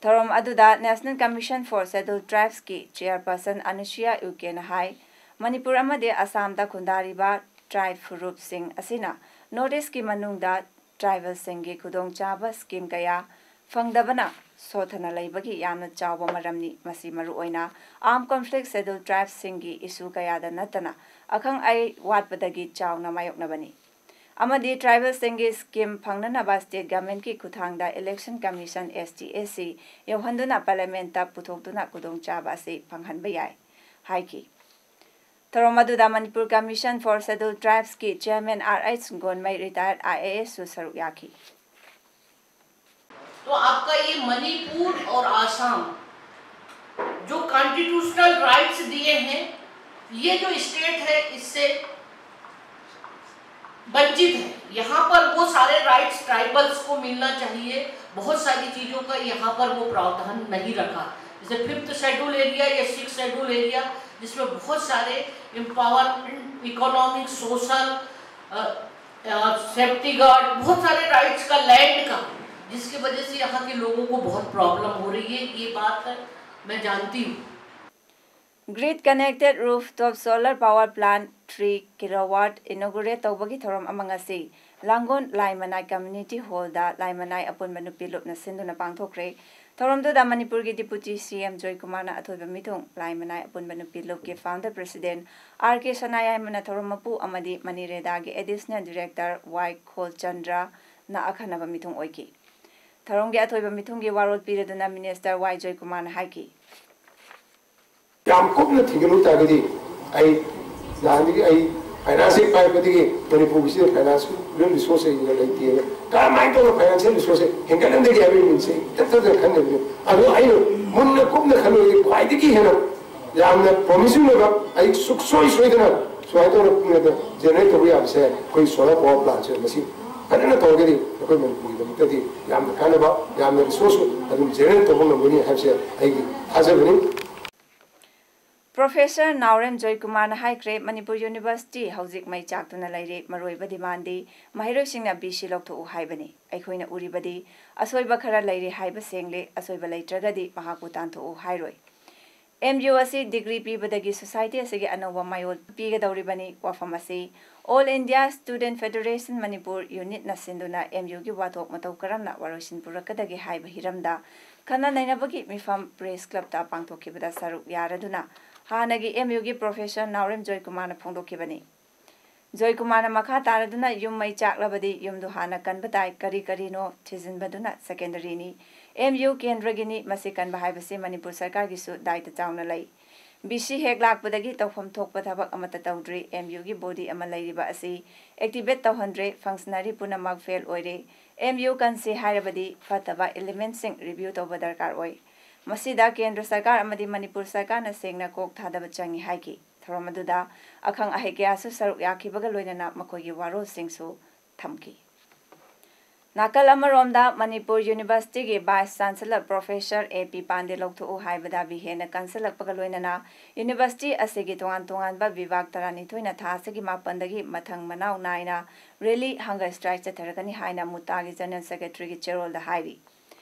ꯊꯧꯔꯝ ꯑꯗꯨꯗ National Commission for Scheduled Tribesꯀꯤ Chairperson Anusuiya Uikeyꯅ ꯍꯥꯏ, ꯃꯅꯤꯄꯨꯔ ꯑꯃꯗꯤ ꯑꯁꯥꯝꯗ ꯈꯨꯟꯗꯥꯔꯤꯕ tribe ꯐꯨꯔꯨꯞꯁꯤꯡ ꯑꯁꯤꯅ North Eastꯀꯤ ꯃꯅꯨꯡꯗ tribalꯁꯤꯡꯒꯤ ꯈꯨꯗꯣꯡꯆꯥꯕ scheme ꯀꯌꯥ ꯐꯪꯗꯕꯅ ꯁꯣꯠꯊꯅ ꯂꯩꯕꯒꯤ ꯌꯥꯝꯅ ꯆꯥꯎꯕ ꯃꯔꯝꯅꯤ꯫ ꯃꯁꯤ ꯃꯔꯨꯑꯣꯏꯅ armed conflict scheduled tribesꯁꯤꯡꯒꯤ issue ꯀꯌꯥꯗ ꯅꯠꯇꯅ ꯑꯈꯪ ꯑꯍꯩ ꯋꯥꯠꯄꯗꯒꯤ ꯆꯥꯎꯅ ꯃꯥꯌꯣꯛꯅꯕꯅꯤ꯫ ꯑꯃꯗꯤ tribalꯁꯤꯡꯒꯤ scheme ꯐꯪꯅꯅꯕ state governmentꯀꯤ ꯈꯨꯠꯊꯥꯡꯗ Election Commission, S T A C ꯌꯧꯍꯟꯗꯨꯅ parliamentꯇ ꯄꯨꯊꯣꯛꯇꯨꯅ ꯈꯨꯗꯣꯡꯆꯥꯕ ꯑꯁꯤ ꯐꯪꯍꯟꯕ ꯌꯥꯏ ꯍꯥꯏꯈꯤ꯫ ꯊꯧꯔꯝ ꯑꯗꯨꯗ Manipur Commission for Scheduled Tribes ꯀꯤ Chairman R H ꯒꯣꯟꯃꯩ, retired I A S ꯁꯨ ꯁꯔꯨꯛ ꯌꯥꯈꯤ꯫ तो आपका ये मणिपुर और आसाम जो कॉन्स्टिट्यूशनल राइट्स दिए हैं, ये जो स्टेट है इससे वंचित है। यहाँ पर वो सारे राइट्स ट्राइबल्स को मिलना चाहिए, बहुत सारी चीज़ों का यहाँ पर वो प्रावधान नहीं रखा। जैसे फिफ्थ शेड्यूल एरिया या सिक्स शेड्यूल एरिया, जिसमें बहुत सारे empowerment, economic, social, safety guard, बहुत सारे राइट्स का, लैंड का, जिसकी वजह से यहाँ के लोगों को बहुत प्रॉब्लम हो रही है, ये बात मैं जानती हूँ। Grid Connected Rooftop Solar Power Plant three kilowatt inaugurate ꯇꯧꯕꯒꯤ ꯊꯧꯔꯝ ꯑꯃ ꯉꯁꯤ ꯂꯥꯡꯒꯣꯜ ꯂꯥꯏꯃꯅꯥꯏ Community Hall ꯗ ꯂꯥꯏꯃꯅꯥꯏ ꯑꯄꯨꯟꯕ ꯅꯨꯄꯤ ꯂꯨꯞꯅ ꯁꯤꯟꯗꯨꯅ ꯄꯥꯡꯊꯣꯛꯈ꯭ꯔꯦ꯫ ꯊꯧꯔꯝꯗꯨꯗ ꯃꯅꯤꯄꯨꯔꯒꯤ Deputy C M ꯖꯣꯏꯀꯨꯃꯥꯔꯅ ꯑꯊꯣꯏꯕ ꯃꯤꯊꯨꯡ, ꯂꯥꯏꯃꯅꯥꯏ ꯑꯄꯨꯟꯕ ꯅꯨꯄꯤ ꯂꯨꯞꯀꯤ founder president R K ꯁꯅꯥꯌꯥꯏꯃꯅ ꯊꯧꯔꯝ ꯃꯄꯨ ꯑꯃꯗꯤ ꯃꯅꯤꯔꯦꯗꯥꯒꯤ Additional Director Y ꯈꯣꯜꯆꯟꯗ꯭ꯔꯅ ꯑꯈꯟꯅꯕ ꯃꯤꯊꯨꯡ ꯑꯣꯏꯈꯤ꯫ ꯊꯧꯔꯝꯒꯤ ꯑꯊꯣꯏꯕ ꯃꯤꯊꯨꯡꯒꯤ ꯋꯥꯔꯣꯜ ꯄꯤꯔꯗꯨꯅ Minister Y ꯖꯣꯏꯀꯨꯃꯥꯔꯅ ꯍꯥꯏꯈꯤ꯫ ꯌꯥꯝ ꯀꯨꯞꯅ ꯊꯤꯒꯠꯂꯨ ꯇꯥꯔꯒꯗꯤ ꯑꯩ ꯅꯍꯥꯟꯗꯒꯤ ꯑꯩ ꯐꯥꯏꯅꯥꯟꯁ ꯍꯦꯛ ꯄꯥꯏꯔꯛꯄꯗꯒꯤ ꯃꯅꯤꯄꯨꯔꯒꯤꯁꯤꯗ ꯐꯥꯏꯅꯥꯟꯁ ꯔꯤꯁꯣꯔꯁ ꯑꯩꯅ ꯂꯩꯇꯦꯅ ꯀꯔꯝꯍꯥꯏꯅ ꯇꯧꯔꯒ ꯐꯥꯏꯅꯥꯟꯁꯤꯌꯦꯜ ꯔꯤꯁꯣꯔꯁꯁꯦ ꯍꯦꯟꯒꯠꯍꯟꯗꯒꯦ ꯍꯥꯏꯕꯒꯤ ꯃꯤꯟꯁꯦ ꯏꯇꯠ ꯇꯠꯇꯅ ꯈꯟꯗꯕꯅꯤ꯫ ꯑꯗꯣ ꯑꯩꯅ ꯃꯨꯟꯅ ꯀꯨꯞꯅ ꯈꯜꯂꯨꯔꯗꯤ ꯈ꯭ꯋꯥꯏꯗꯒꯤ ꯍꯦꯟꯅ ꯌꯥꯝꯅ ꯄ꯭ꯔꯣꯃꯤꯁꯤꯡ ꯑꯣꯏꯕ ꯑꯩ ꯁꯨꯛꯁꯣꯏ ꯁꯣꯏꯗꯅ ꯁꯨꯃꯥꯏꯅ ꯇꯧꯔꯒ ꯖꯦꯅꯦꯔꯦꯠ ꯇꯧꯕ ꯌꯥꯕꯁꯦ ꯑꯩꯈꯣꯏ ꯁꯣꯂꯔ ꯄꯥꯋꯔ ꯄ꯭ꯂꯥꯟꯁꯦ ꯃꯁꯤ ꯐꯖꯅ ꯇꯧꯔꯒꯗꯤ ꯑꯩꯈꯣꯏ ꯃꯅꯤꯄꯨꯔꯒꯤꯗꯃꯛꯇꯗꯤ ꯌꯥꯝꯅ ꯀꯥꯟꯅꯕ ꯌꯥꯝꯅ ꯔꯤꯁꯣꯔꯁꯁꯨ ꯑꯗꯨꯝ ꯖꯦꯅꯦꯔꯦꯠ ꯇꯧꯕ ꯉꯝꯒꯅꯤ ꯍꯥꯏꯕꯁꯦ ꯑꯩꯒꯤ ꯊꯥꯖꯕꯅꯤ꯫ Professor ꯅꯥꯎꯔꯦꯝ ꯖꯣꯏꯀꯨꯃꯥꯔꯅ ꯍꯥꯏꯈ꯭ꯔꯦ, ꯃꯅꯤꯄꯨꯔ University ꯍꯧꯖꯤꯛ ꯃꯩ ꯆꯥꯛꯇꯨꯅ ꯂꯩꯔꯦ, ꯃꯔꯨꯑꯣꯏꯕ demandꯗꯤ ꯃꯍꯩꯔꯣꯏꯁꯤꯡꯅ B C ꯂꯧꯊꯣꯛꯎ ꯍꯥꯏꯕꯅꯤ꯫ ꯑꯩꯈꯣꯏꯅ ꯎꯔꯤꯕꯗꯤ ꯑꯁꯣꯏꯕ ꯈꯔ ꯂꯩꯔꯦ ꯍꯥꯏꯕ ꯁꯦꯡꯂꯦ, ꯑꯁꯣꯏꯕ ꯂꯩꯇ꯭ꯔꯒꯗꯤ ꯃꯍꯥꯛꯄꯨ ꯇꯥꯟꯊꯣꯛꯎ ꯍꯥꯏꯔꯣꯏ꯫ M U ꯑꯁꯤ degree ꯄꯤꯕꯗꯒꯤ society ꯑꯁꯤꯒꯤ ꯑꯅꯧꯕ ꯃꯌꯣꯜ ꯄꯤꯒꯗꯧꯔꯤꯕꯅꯤ꯫ ꯋꯥꯐꯝ ꯑꯁꯤ All India Student Federation Manipur Unitꯅ ꯁꯤꯟꯗꯨꯅ M Uꯒꯤ ꯋꯥꯊꯣꯛ ꯃꯇꯧ ꯀꯔꯝꯅ ꯋꯥꯔꯣꯏꯁꯤꯟ ꯄꯨꯔꯛꯀꯗꯒꯦ ꯍꯥꯏꯕ ꯍꯤꯔꯝꯗ ꯈꯟꯅ ꯅꯩꯅꯕꯒꯤ ꯃꯤꯐꯝ Press Clubꯇ ꯄꯥꯡꯊꯣꯛꯈꯤꯕꯗ ꯁꯔꯨꯛ ꯌꯥꯔꯗꯨꯅ ꯍꯥꯟꯅꯒꯤ M Uꯒꯤ Professor ꯅꯥꯎꯔꯦꯝ ꯖꯣꯏꯀꯨꯃꯥꯔꯅ ꯐꯣꯡꯗꯣꯛꯈꯤꯕꯅꯤ꯫ ꯖꯣꯏꯀꯨꯃꯥꯔꯅ ꯃꯈꯥ ꯇꯥꯔꯗꯨꯅ ꯌꯨꯝ ꯃꯩ ꯆꯥꯛꯂꯕꯗꯤ ꯌꯨꯝꯗꯨ ꯍꯥꯟꯅ ꯀꯟꯕ ꯇꯥꯏ, ꯀꯔꯤ ꯀꯔꯤꯅꯣ ꯊꯤꯖꯤꯟꯕꯗꯨꯅ secondaryꯅꯤ꯫ M U ꯀꯦꯟꯗ꯭ꯔꯒꯤꯅꯤ, ꯃꯁꯤ ꯀꯟꯕ ꯍꯥꯏꯕꯁꯤ ꯃꯅꯤꯄꯨꯔ ꯁꯔꯀꯥꯔꯒꯤꯁꯨ ꯗꯥꯏꯇ ꯆꯥꯎꯅ ꯂꯩ꯫ ꯕꯤ ꯁꯤ ꯍꯦꯛ ꯂꯥꯛꯄꯗꯒꯤ ꯇꯧꯐꯝ ꯊꯣꯛꯄ ꯊꯕꯛ ꯑꯃꯠꯇ ꯇꯧꯗ꯭ꯔꯤ꯫ ꯑꯦꯝ ꯌꯨꯒꯤ ꯕꯣꯗꯤ ꯑꯃ ꯂꯩꯔꯤꯕ ꯑꯁꯤ ꯑꯦꯛꯇꯤꯚꯦꯠ ꯇꯧꯍꯟꯗ꯭ꯔꯦ꯫ ꯐꯪꯁꯅꯔꯤ ꯄꯨꯝꯅꯃꯛ ꯐꯦꯜ ꯑꯣꯏꯔꯦ꯫ ꯑꯦꯝ ꯌꯨ ꯀꯟꯁꯤ ꯍꯥꯏꯔꯕꯗꯤ ꯐꯠꯇꯕ ꯏꯂꯤꯃꯦꯟꯁꯤꯡ ꯔꯤꯚ꯭ꯌꯨ ꯇꯧꯕ ꯗꯔꯀꯥꯔ ꯑꯣꯏ꯫ ꯃꯁꯤꯗ ꯀꯦꯟꯗ꯭ꯔ ꯁꯔꯀꯥꯔ ꯑꯃꯗꯤ ꯃꯅꯤꯄꯨꯔ ꯁꯔꯀꯥꯔꯅ ꯁꯦꯡꯅ ꯀꯣꯛ ꯊꯥꯗꯕ ꯆꯪꯏ ꯍꯥꯏꯈꯤ꯫ ꯊꯧꯔꯝ ꯑꯗꯨꯗ ꯑꯈꯪ ꯑꯍꯩ ꯀꯌꯥꯁꯨ ꯁꯔꯨꯛ ꯌꯥꯈꯤꯕꯒ ꯂꯣꯏꯅꯅ ꯃꯈꯣꯏꯒꯤ ꯋꯥꯔꯣꯜꯁꯤꯡꯁꯨ ꯊꯝꯈꯤ꯫ ꯅꯥꯀꯜ ꯑꯃꯔꯣꯝꯗ ꯃꯅꯤꯄꯨꯔ ꯌꯨꯅꯤꯚꯔꯁꯤꯇꯤꯒꯤ ꯚꯥꯏꯁ ꯆꯥꯟꯁꯦꯂꯔ ꯄ꯭ꯔꯣꯐꯦꯁꯔ ꯑꯦ ꯄꯤ ꯄꯥꯟꯗꯦ ꯂꯧꯊꯣꯛꯎ ꯍꯥꯏꯕꯗ ꯚꯤ ꯍꯦꯟꯅ ꯀꯟꯁꯤꯜꯂꯛꯄꯒ ꯂꯣꯏꯅꯅ ꯌꯨꯅꯤꯚꯔꯁꯤꯇꯤ ꯑꯁꯤꯒꯤ ꯇꯣꯉꯥꯟ ꯇꯣꯉꯥꯟꯕ ꯚꯤꯚꯥꯒ ꯇꯔꯥꯅꯤꯊꯣꯏꯅ ꯊꯥ ꯑꯁꯤꯒꯤ ꯃꯥꯄꯟꯗꯒꯤ ꯃꯊꯪ ꯃꯅꯥꯎ ꯅꯥꯏꯅ ꯔꯦꯂꯤ ꯍꯪꯒꯔ ꯁ꯭ꯇ꯭ꯔꯥꯏꯛ ꯆꯠꯊꯔꯒꯅꯤ ꯍꯥꯏꯅ ꯃꯨꯇꯥꯒꯤ ꯖꯦꯅꯔꯦꯜ ꯁꯦꯀ꯭ꯔꯦꯇꯔꯤꯒꯤ ꯆꯦꯔꯣꯜꯗ ꯍꯥꯏꯔꯤ꯫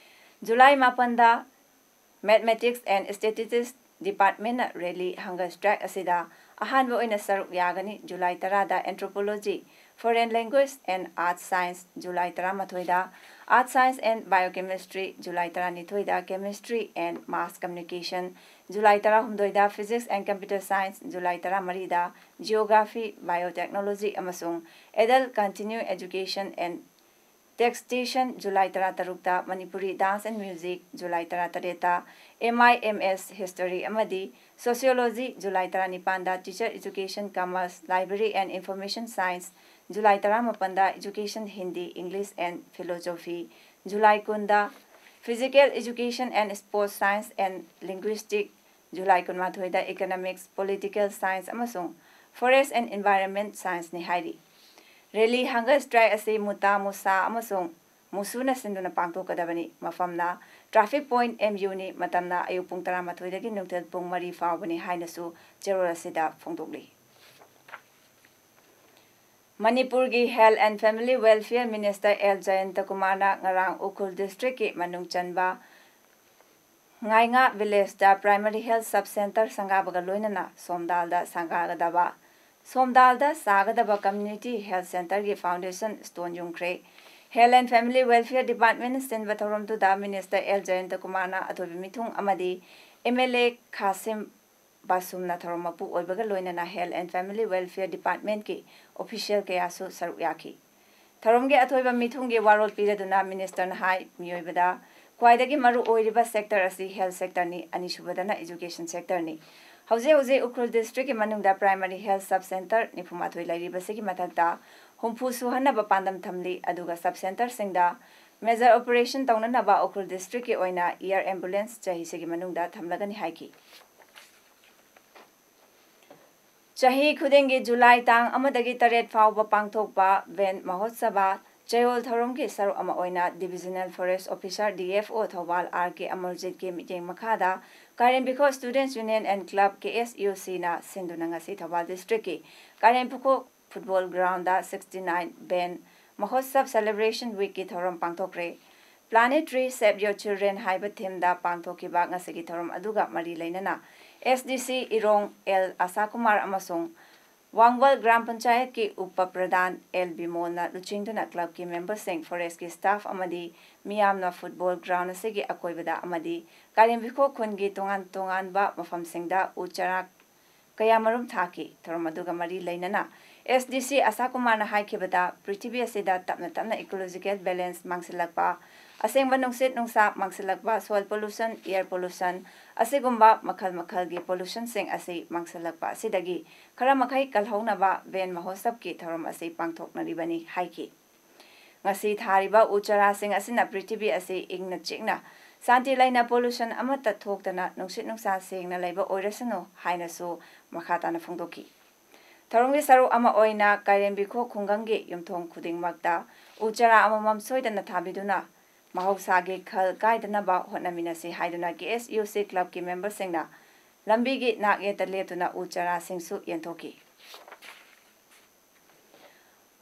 ꯖꯨꯂꯥꯏ ꯃꯥꯄꯟꯗ Mathematics and Statistics Departmentꯅ ꯔꯦꯂꯤ ꯍꯪꯒꯔ ꯁ꯭ꯇ꯭ꯔꯥꯏꯛ ꯑꯁꯤꯗ ꯑꯍꯥꯟꯕ ꯑꯣꯏꯅ ꯁꯔꯨꯛ ꯌꯥꯒꯅꯤ꯫ ꯖꯨꯂꯥꯏ ꯇꯔꯥꯗ Anthropology, Foreign Language and Art Science, ꯖꯨꯂꯥꯏ ꯇꯔꯥꯃꯥꯊꯣꯏꯗ Art Science and Biochemistry, ꯖꯨꯂꯥꯏ ꯇꯔꯥꯅꯤꯊꯣꯏꯗ Chemistry and Mass Communication, ꯖꯨꯂꯥꯏ ꯇꯔꯥꯍꯨꯝꯗꯣꯏꯗ Physics and Computer Science, ꯖꯨꯂꯥꯏ ꯇꯔꯥꯃꯔꯤꯗ Geography, Biotechnology ꯑꯃꯁꯨꯡ Adult Continuing Education and Textation, ꯖꯨꯂꯥꯏ ꯇꯔꯥꯇꯔꯨꯛꯇ ꯃꯅꯤꯄꯨꯔꯤ Dance and Music, ꯖꯨꯂꯥꯏ ꯇꯔꯥꯇꯔꯦꯠꯇ M I M S History ꯑꯃꯗꯤ Sociology, ꯖꯨꯂꯥꯏ ꯇꯔꯥꯅꯤꯄꯥꯟꯗ Teacher Education, Commerce, Library and Information Science, ꯖꯨꯂꯥꯏ ꯇꯔꯥꯃꯥꯄꯟꯗ Education, Hindi, English and Philosophy, ꯖꯨꯂꯥꯏ ꯀꯨꯟꯗ Physical Education and Sports Science and Linguistic, ꯖꯨꯂꯥꯏ ꯀꯨꯟꯃꯥꯊꯣꯏꯗ Economics, Political Science ꯑꯃꯁꯨꯡ Forest and Environment Scienceꯅꯤ ꯍꯥꯏꯔꯤ꯫ ꯔꯦꯂꯤ ꯍꯪꯒꯔ ꯁ꯭ꯇ꯭ꯔꯥꯏꯛ ꯑꯁꯤ ꯃꯨꯇꯥ, ꯃꯨꯁꯥ ꯑꯃꯁꯨꯡ ꯃꯨꯁꯨꯅ ꯁꯤꯟꯗꯨꯅ ꯄꯥꯡꯊꯣꯛꯀꯗꯕꯅꯤ꯫ ꯃꯐꯝꯅ Traffic Point M Uꯅꯤ꯫ ꯃꯇꯝꯅ ꯑꯌꯨꯛ ꯄꯨꯡ ꯇꯔꯥꯃꯥꯊꯣꯏꯗꯒꯤ ꯅꯨꯡꯊꯤꯜ ꯄꯨꯡ ꯃꯔꯤ ꯐꯥꯎꯕꯅꯤ ꯍꯥꯏꯅꯁꯨ ꯆꯦꯔꯣꯜ ꯑꯁꯤꯗ ꯐꯣꯡꯗꯣꯛꯂꯤ꯫ ꯃꯅꯤꯄꯨꯔꯒꯤ Health and Family Welfare Minister L Jayanta ꯀꯨꯃꯥꯔꯅ ꯉꯔꯥꯡ ꯎꯈ꯭ꯔꯨꯜ ꯗꯤꯁꯇ꯭ꯔꯤꯛꯀꯤ ꯃꯅꯨꯡ ꯆꯟꯕ ꯉꯥꯏꯉꯥ ꯚꯤꯂꯦꯖꯇ Primary Health Sub Centre ꯁꯪꯒꯥꯕꯒ ꯂꯣꯏꯅꯅ ꯁꯣꯝꯗꯥꯜꯗ ꯁꯪꯒꯥꯒꯗꯕ, ꯁꯣꯝꯗꯥꯜꯗ ꯁꯥꯒꯗꯕ Community Health Centreꯒꯤ foundation stone ꯌꯨꯡꯈ꯭ꯔꯦ꯫ Health and Family Welfare Departmentꯅ ꯁꯤꯟꯕ ꯊꯧꯔꯝꯗꯨꯗ Minister ꯑꯦꯜ ꯖꯌꯟꯇ ꯀꯨꯃꯥꯔꯅ ꯑꯊꯣꯏꯕ ꯃꯤꯊꯨꯡ ꯑꯃꯗꯤ M L A ꯈꯥꯁꯤꯝ ꯕꯥꯁꯨꯝꯅ ꯊꯧꯔꯝ ꯃꯄꯨ ꯑꯣꯏꯕꯒ ꯂꯣꯏꯅꯅ Health and Family Welfare Departmentꯀꯤ official ꯀꯌꯥꯁꯨ ꯁꯔꯨꯛ ꯌꯥꯈꯤ꯫ ꯊꯧꯔꯝꯒꯤ ꯑꯊꯣꯏꯕ ꯃꯤꯊꯨꯡꯒꯤ ꯋꯥꯔꯣꯜ ꯄꯤꯔꯗꯨꯅ Ministerꯅ ꯍꯥꯏ, ꯃꯤꯑꯣꯏꯕꯗ ꯈ꯭ꯋꯥꯏꯗꯒꯤ ꯃꯔꯨ ꯑꯣꯏꯔꯤꯕ sector ꯑꯁꯤ health sectorꯅꯤ, ꯑꯅꯤꯁꯨꯕꯗꯅ education sectorꯅꯤ꯫ ꯍꯧꯖꯤꯛ ꯍꯧꯖꯤꯛ ꯎꯈ꯭ꯔꯨꯜ ꯗꯤꯁꯇ꯭ꯔꯤꯛꯀꯤ ꯃꯅꯨꯡꯗ ꯄ꯭ꯔꯥꯏꯃꯔꯤ ꯍꯦꯜꯊ ꯁꯕ ꯁꯦꯟꯇꯔ ꯅꯤꯐꯨꯃꯥꯊꯣꯏ ꯂꯩꯔꯤꯕꯁꯤꯒꯤ ꯃꯊꯛꯇ ꯍꯨꯝꯐꯨ ꯁꯨꯍꯟꯅꯕ ꯄꯥꯟꯗꯝ ꯊꯝꯂꯤ꯫ ꯑꯗꯨꯒ ꯁꯕ ꯁꯦꯟꯇꯔꯁꯤꯡꯗ ꯃꯦꯖꯔ ꯑꯣꯄꯔꯦꯁꯟ ꯇꯧꯅꯅꯕ ꯎꯈ꯭ꯔꯨꯜ ꯗꯤꯁꯇ꯭ꯔꯤꯛꯀꯤ ꯑꯣꯏꯅ ꯏꯌꯔ ꯑꯦꯝꯕꯨꯂꯦꯟꯁ ꯆꯍꯤꯁꯤꯒꯤ ꯃꯅꯨꯡꯗ ꯊꯝꯂꯒꯅꯤ ꯍꯥꯏꯈꯤ꯫ ꯆꯍꯤ ꯈꯨꯗꯤꯡꯒꯤ ꯖꯨꯂꯥꯏ ꯇꯥꯡ ꯑꯃꯗꯒꯤ ꯇꯔꯦꯠ ꯐꯥꯎꯕ ꯄꯥꯡꯊꯣꯛꯄ ꯚꯦꯟ ꯃꯍꯣꯠꯁꯕꯥ ꯆꯌꯣꯜ ꯊꯧꯔꯝꯒꯤ ꯁꯔꯨꯛ ꯑꯃ ꯑꯣꯏꯅ divisional forest officer, D F O, Thoubal R K ꯑꯃꯔꯖꯤꯠꯀꯤ ꯃꯤꯠꯌꯦꯡ ꯃꯈꯥꯗ Kairembikhok students union and club, K S U ꯁꯤꯅ ꯁꯤꯟꯗꯨꯅ ꯉꯁꯤ ꯊꯧꯕꯥꯜ ꯗꯤꯁꯇ꯭ꯔꯤꯛꯀꯤ Kairembikhok football ground sixty nine ꯚꯦꯟ ꯃꯍꯣꯠꯁꯕ ꯁꯦꯂꯦꯕ꯭ꯔꯦꯁꯟ ꯋꯤꯛꯀꯤ ꯊꯧꯔꯝ ꯄꯥꯡꯊꯣꯛꯈ꯭ꯔꯦ꯫ Planetary Save Your Children ꯍꯥꯏꯕ ꯊꯤꯝꯗ ꯄꯥꯡꯊꯣꯛꯈꯤꯕ ꯉꯁꯤꯒꯤ ꯊꯧꯔꯝ ꯑꯗꯨꯒ ꯃꯔꯤ ꯂꯩꯅꯅ ꯑꯦꯁ ꯗꯤ ꯁꯤ ꯏꯔꯣꯡ ꯑꯦꯜ ꯑꯁꯥꯀꯨꯃꯥꯔ ꯑꯃꯁꯨꯡ ꯋꯥꯡꯕꯜ ꯒ꯭ꯔꯥꯝ ꯄꯟꯆꯥꯌꯠꯀꯤ ꯎꯄ ꯄ꯭ꯔꯙꯥꯟ ꯑꯦꯜ ꯕꯤꯃꯣꯜꯅ ꯂꯨꯆꯤꯡꯗꯨꯅ ꯀ꯭ꯂꯕꯀꯤ ꯃꯦꯝꯕꯔꯁꯤꯡ, ꯐꯣꯔꯦꯁ꯭ꯠꯀꯤ ꯁ꯭ꯇꯥꯐ ꯑꯃꯗꯤ ꯃꯤꯌꯥꯝꯅ ꯐꯨꯠꯕꯣꯜ ꯒ꯭ꯔꯥꯎꯟ ꯑꯁꯤꯒꯤ ꯑꯀꯣꯏꯕꯗ ꯑꯃꯗꯤ ꯀꯥꯏꯔꯦꯝꯕꯤꯈꯣꯛ ꯈꯨꯟꯒꯤ ꯇꯣꯉꯥꯟ ꯇꯣꯉꯥꯟꯕ ꯃꯐꯝꯁꯤꯡꯗ ꯎ ꯆꯥꯔꯥ ꯀꯌꯥꯃꯔꯨꯝ ꯊꯥꯈꯤ꯫ ꯊꯧꯔꯝ ꯑꯗꯨꯒ ꯃꯔꯤ ꯂꯩꯅꯅ ꯑꯦꯁ ꯗꯤ ꯁꯤ ꯑꯁꯥꯀꯨꯃꯥꯔꯅ ꯍꯥꯏꯈꯤꯕꯗ, ꯄ꯭ꯔꯤꯊꯤꯕꯤ ꯑꯁꯤꯗ ꯇꯞꯅ ꯇꯞꯅ ꯏꯀꯣꯂꯣꯖꯤꯀꯦꯜ ꯕꯦꯂꯦꯟꯁ ꯃꯥꯡꯁꯤꯜꯂꯛꯄ, ꯑꯁꯦꯡꯕ ꯅꯨꯡꯁꯤꯠ ꯅꯨꯡꯁꯥ ꯃꯥꯡꯁꯤꯜꯂꯛꯄ, ꯁꯣꯏꯜ ꯄꯣꯂꯨꯁꯟ, ꯑꯦꯌꯔ ꯄꯣꯂꯨꯁꯟ, ꯑꯁꯤꯒꯨꯝꯕ ꯃꯈꯜ ꯃꯈꯜꯒꯤ ꯄꯣꯂꯨꯁꯟꯁꯤꯡ ꯑꯁꯤ ꯃꯥꯡꯁꯤꯜꯂꯛꯄ ꯑꯁꯤꯗꯒꯤ ꯈꯔ ꯃꯈꯩ ꯀꯜꯍꯧꯅꯕ ꯚꯦꯟ ꯃꯍꯣꯠꯁꯕꯀꯤ ꯊꯧꯔꯝ ꯑꯁꯤ ꯄꯥꯡꯊꯣꯛꯅꯔꯤꯕꯅꯤ ꯍꯥꯏꯈꯤ꯫ ꯉꯁꯤ ꯊꯥꯔꯤꯕ ꯎ ꯆꯥꯔꯥꯁꯤꯡ ꯑꯁꯤꯅ ꯄ꯭ꯔꯤꯊꯤꯕꯤ ꯑꯁꯤ ꯏꯪꯅ ꯆꯤꯛꯅ, ꯁꯥꯟꯇꯤ ꯂꯩꯅ, ꯄꯣꯂꯨꯁꯟ ꯑꯃꯠꯇ ꯊꯣꯛꯇꯅ ꯅꯨꯡꯁꯤꯠ ꯅꯨꯡꯁꯥ ꯁꯦꯡꯅ ꯂꯩꯕ ꯑꯣꯏꯔꯁꯅꯨ ꯍꯥꯏꯅꯁꯨ ꯃꯈꯥ ꯇꯥꯅ ꯐꯣꯡꯗꯣꯛꯈꯤ꯫ ꯊꯧꯔꯝꯒꯤ ꯁꯔꯨꯛ ꯑꯃ ꯑꯣꯏꯅ ꯀꯥꯏꯔꯦꯝꯕꯤꯈꯣꯛ ꯈꯨꯡꯒꯪꯒꯤ ꯌꯨꯝꯊꯣꯡ ꯈꯨꯗꯤꯡꯃꯛꯇ ꯎ ꯆꯥꯔꯥ ꯑꯃꯃꯝ ꯁꯣꯏꯗꯅ ꯊꯥꯕꯤꯗꯨꯅ ꯃꯍꯧꯁꯥꯒꯤ ꯈꯜ ꯀꯥꯏꯗꯅꯕ ꯍꯣꯠꯅꯃꯤꯟꯅꯁꯤ ꯍꯥꯏꯗꯨꯅ ꯀꯦ ꯑꯦꯁ ꯌꯨ ꯁꯤ ꯀ꯭ꯂꯕꯀꯤ ꯃꯦꯝꯕꯔꯁꯤꯡꯅ ꯂꯝꯕꯤꯒꯤ ꯅꯥꯛ ꯌꯦꯠꯇ ꯂꯦꯞꯇꯨꯅ ꯎ ꯆꯥꯔꯥꯁꯤꯡꯁꯨ ꯌꯦꯟꯊꯣꯛꯈꯤ꯫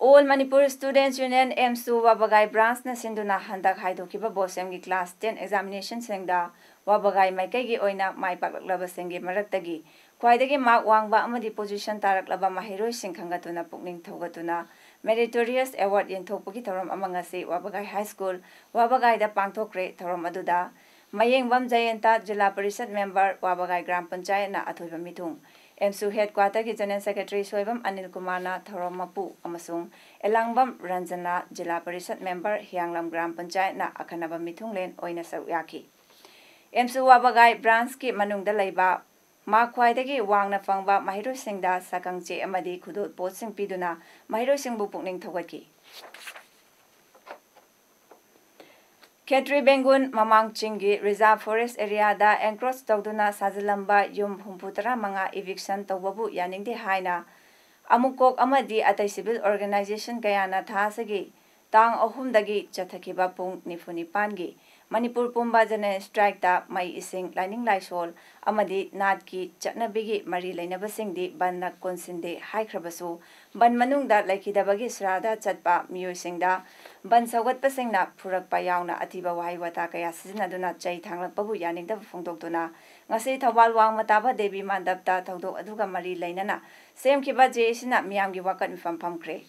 All Manipur Students Union, ꯑꯦꯝꯁꯨ, ꯋꯥꯕꯒꯥꯏ ꯕ꯭ꯔꯥꯟꯁꯅ ꯁꯤꯟꯗꯨꯅ ꯍꯟꯗꯛ ꯍꯥꯏꯗꯣꯛꯈꯤꯕ ꯕꯣꯁꯦꯝꯒꯤ ꯀ꯭ꯂꯥꯁ ꯇꯦꯟ ꯑꯦꯛꯖꯥꯃꯤꯅꯦꯁꯟꯁꯤꯡꯗ ꯋꯥꯕꯒꯥꯏ ꯃꯥꯏꯀꯩꯒꯤ ꯑꯣꯏꯅ ꯃꯥꯏ ꯄꯥꯛꯂꯛꯂꯕꯁꯤꯡꯒꯤ ꯃꯔꯛꯇꯒꯤ ꯈ꯭ꯋꯥꯏꯗꯒꯤ ꯃꯥꯔꯛ ꯋꯥꯡꯕ ꯑꯃꯗꯤ ꯄꯣꯖꯤꯁꯟ ꯇꯥꯔꯛꯂꯕ ꯃꯍꯩꯔꯣꯏꯁꯤꯡ ꯈꯟꯒꯠꯇꯨꯅ ꯄꯨꯛꯅꯤꯡ ꯊꯧꯒꯠꯇꯨꯅ ꯃꯦꯔꯤꯇꯣꯔꯤꯌꯁ ꯑꯦꯋꯥꯔꯗ ꯌꯦꯟꯊꯣꯛꯄꯒꯤ ꯊꯧꯔꯝ ꯑꯃ ꯉꯁꯤ ꯋꯥꯕꯒꯥꯏ ꯍꯥꯏ ꯁ꯭ꯀꯨꯜ, ꯋꯥꯕꯒꯥꯏꯗ ꯄꯥꯡꯊꯣꯛꯈ꯭ꯔꯦ꯫ ꯊꯧꯔꯝ ꯑꯗꯨꯗ ꯃꯌꯦꯡꯕꯝ ꯖꯌꯦꯟꯇ, ꯖꯤꯂꯥ ꯄꯔꯤꯁꯠ ꯃꯦꯝꯕꯔ, ꯋꯥꯕꯒꯥꯏ ꯒ꯭ꯔꯥꯝ ꯄꯟꯆꯥꯌꯠꯅ ꯑꯊꯣꯏꯕ ꯃꯤꯊꯨꯡ, ꯑꯦꯝꯁꯨ ꯍꯦꯗꯀ꯭ꯋꯥꯇꯔꯒꯤ ꯖꯦꯅꯔꯦꯜ ꯁꯦꯀ꯭ꯔꯦꯇꯔꯤ ꯁꯣꯏꯕꯝ ꯑꯅꯤꯜ ꯀꯨꯃꯥꯔꯅ ꯊꯧꯔꯝ ꯃꯄꯨ ꯑꯃꯁꯨꯡ ꯑꯦꯂꯥꯡꯕꯝ ꯔꯟꯖꯅꯥ, ꯖꯤꯂꯥ ꯄꯔꯤꯁꯠ ꯃꯦꯝꯕꯔ, ꯍꯤꯌꯥꯡꯂꯝ ꯒ꯭ꯔꯥꯝ ꯄꯟꯆꯥꯌꯠꯅ ꯑꯈꯟꯅꯕ ꯃꯤꯊꯨꯡꯂꯦꯟ ꯑꯣꯏꯅ ꯁꯔꯨꯛ ꯌꯥꯈꯤ꯫ ꯑꯦꯝꯁꯨ ꯋꯥꯕꯒꯥꯏ ꯕ꯭ꯔꯥꯟꯁꯀꯤ ꯃꯅꯨꯡꯗ ꯂꯩꯕ ꯃꯥ ꯈ꯭ꯋꯥꯏꯗꯒꯤ ꯋꯥꯡꯅ ꯐꯪꯕ ꯃꯍꯩꯔꯣꯏꯁꯤꯡꯗ ꯁꯛꯈꯪꯆꯦ ꯑꯃꯗꯤ ꯈꯨꯗꯣꯜꯄꯣꯠꯁꯤꯡ ꯄꯤꯗꯨꯅ ꯃꯍꯩꯔꯣꯏꯁꯤꯡꯕꯨ ꯄꯨꯛꯅꯤꯡ ꯊꯧꯒꯠꯈꯤ꯫ ꯈꯦꯇ꯭ꯔꯤ ꯕꯦꯡꯒꯨꯟ ꯃꯃꯥꯡ ꯆꯤꯡꯒꯤ Reserve Forest Area ꯗ encroach ꯇꯧꯗꯨꯅ ꯁꯥꯖꯤꯜꯂꯝꯕ ꯌꯨꯝ ꯍꯨꯝꯐꯨ ꯇꯔꯥ ꯃꯉꯥ eviction ꯇꯧꯕꯕꯨ ꯌꯥꯅꯤꯡꯗꯦ ꯍꯥꯏꯅ ꯑꯃꯨꯛꯀꯣꯛ ꯑꯃꯗꯤ ꯑꯇꯩ civil organization ꯀꯌꯥꯅ ꯊꯥ ꯑꯁꯤꯒꯤ ꯇꯥꯡ ꯑꯍꯨꯝꯗꯒꯤ ꯆꯠꯊꯈꯤꯕ ꯄꯨꯡ ꯅꯤꯐꯨ ꯅꯤꯄꯥꯟꯒꯤ ꯃꯅꯤꯄꯨꯔ ꯄꯨꯝꯕ general strike ꯇ ꯃꯩ, ꯏꯁꯤꯡ, ꯂꯥꯏꯅꯤꯡ ꯂꯥꯏꯁꯣꯜ ꯑꯃꯗꯤ ꯅꯥꯠꯀꯤ ꯆꯠꯅꯕꯤꯒꯤ ꯃꯔꯤ ꯂꯩꯅꯕꯁꯤꯡꯗꯤ ꯕꯟꯗ ꯀꯣꯟꯁꯤꯟꯗꯦ ꯍꯥꯏꯈ꯭ꯔꯕꯁꯨ, ꯕꯟꯗ ꯃꯅꯨꯡꯗ ꯂꯩꯈꯤꯗꯕꯒꯤ ꯁ꯭ꯔꯥꯗ ꯆꯠꯄ ꯃꯤꯑꯣꯏꯁꯤꯡꯗ ꯕꯟꯗ ꯁꯧꯒꯠꯄꯁꯤꯡꯅ ꯐꯨꯔꯛꯄ ꯌꯥꯎꯅ ꯑꯊꯤꯕ ꯋꯥꯍꯩ ꯋꯥꯇꯥ ꯀꯌꯥ ꯁꯤꯖꯤꯟꯅꯗꯨꯅ ꯆꯩ ꯊꯥꯡꯂꯛꯄꯕꯨ ꯌꯥꯅꯤꯡꯗꯕ ꯐꯣꯡꯗꯣꯛꯇꯨꯅ ꯉꯁꯤ ꯊꯧꯕꯥꯜ ꯋꯥꯡꯃ ꯇꯥꯕ ꯗꯦꯕꯤ ꯃꯟꯗꯞꯇ ꯊꯧꯗꯣꯛ ꯑꯗꯨꯒ ꯃꯔꯤ ꯂꯩꯅꯅ ꯁꯦꯝꯈꯤꯕ J A C ꯅ ꯃꯤꯌꯥꯝꯒꯤ ꯋꯥꯀꯠ ꯃꯤꯐꯝ ꯐꯝꯈ꯭ꯔꯦ꯫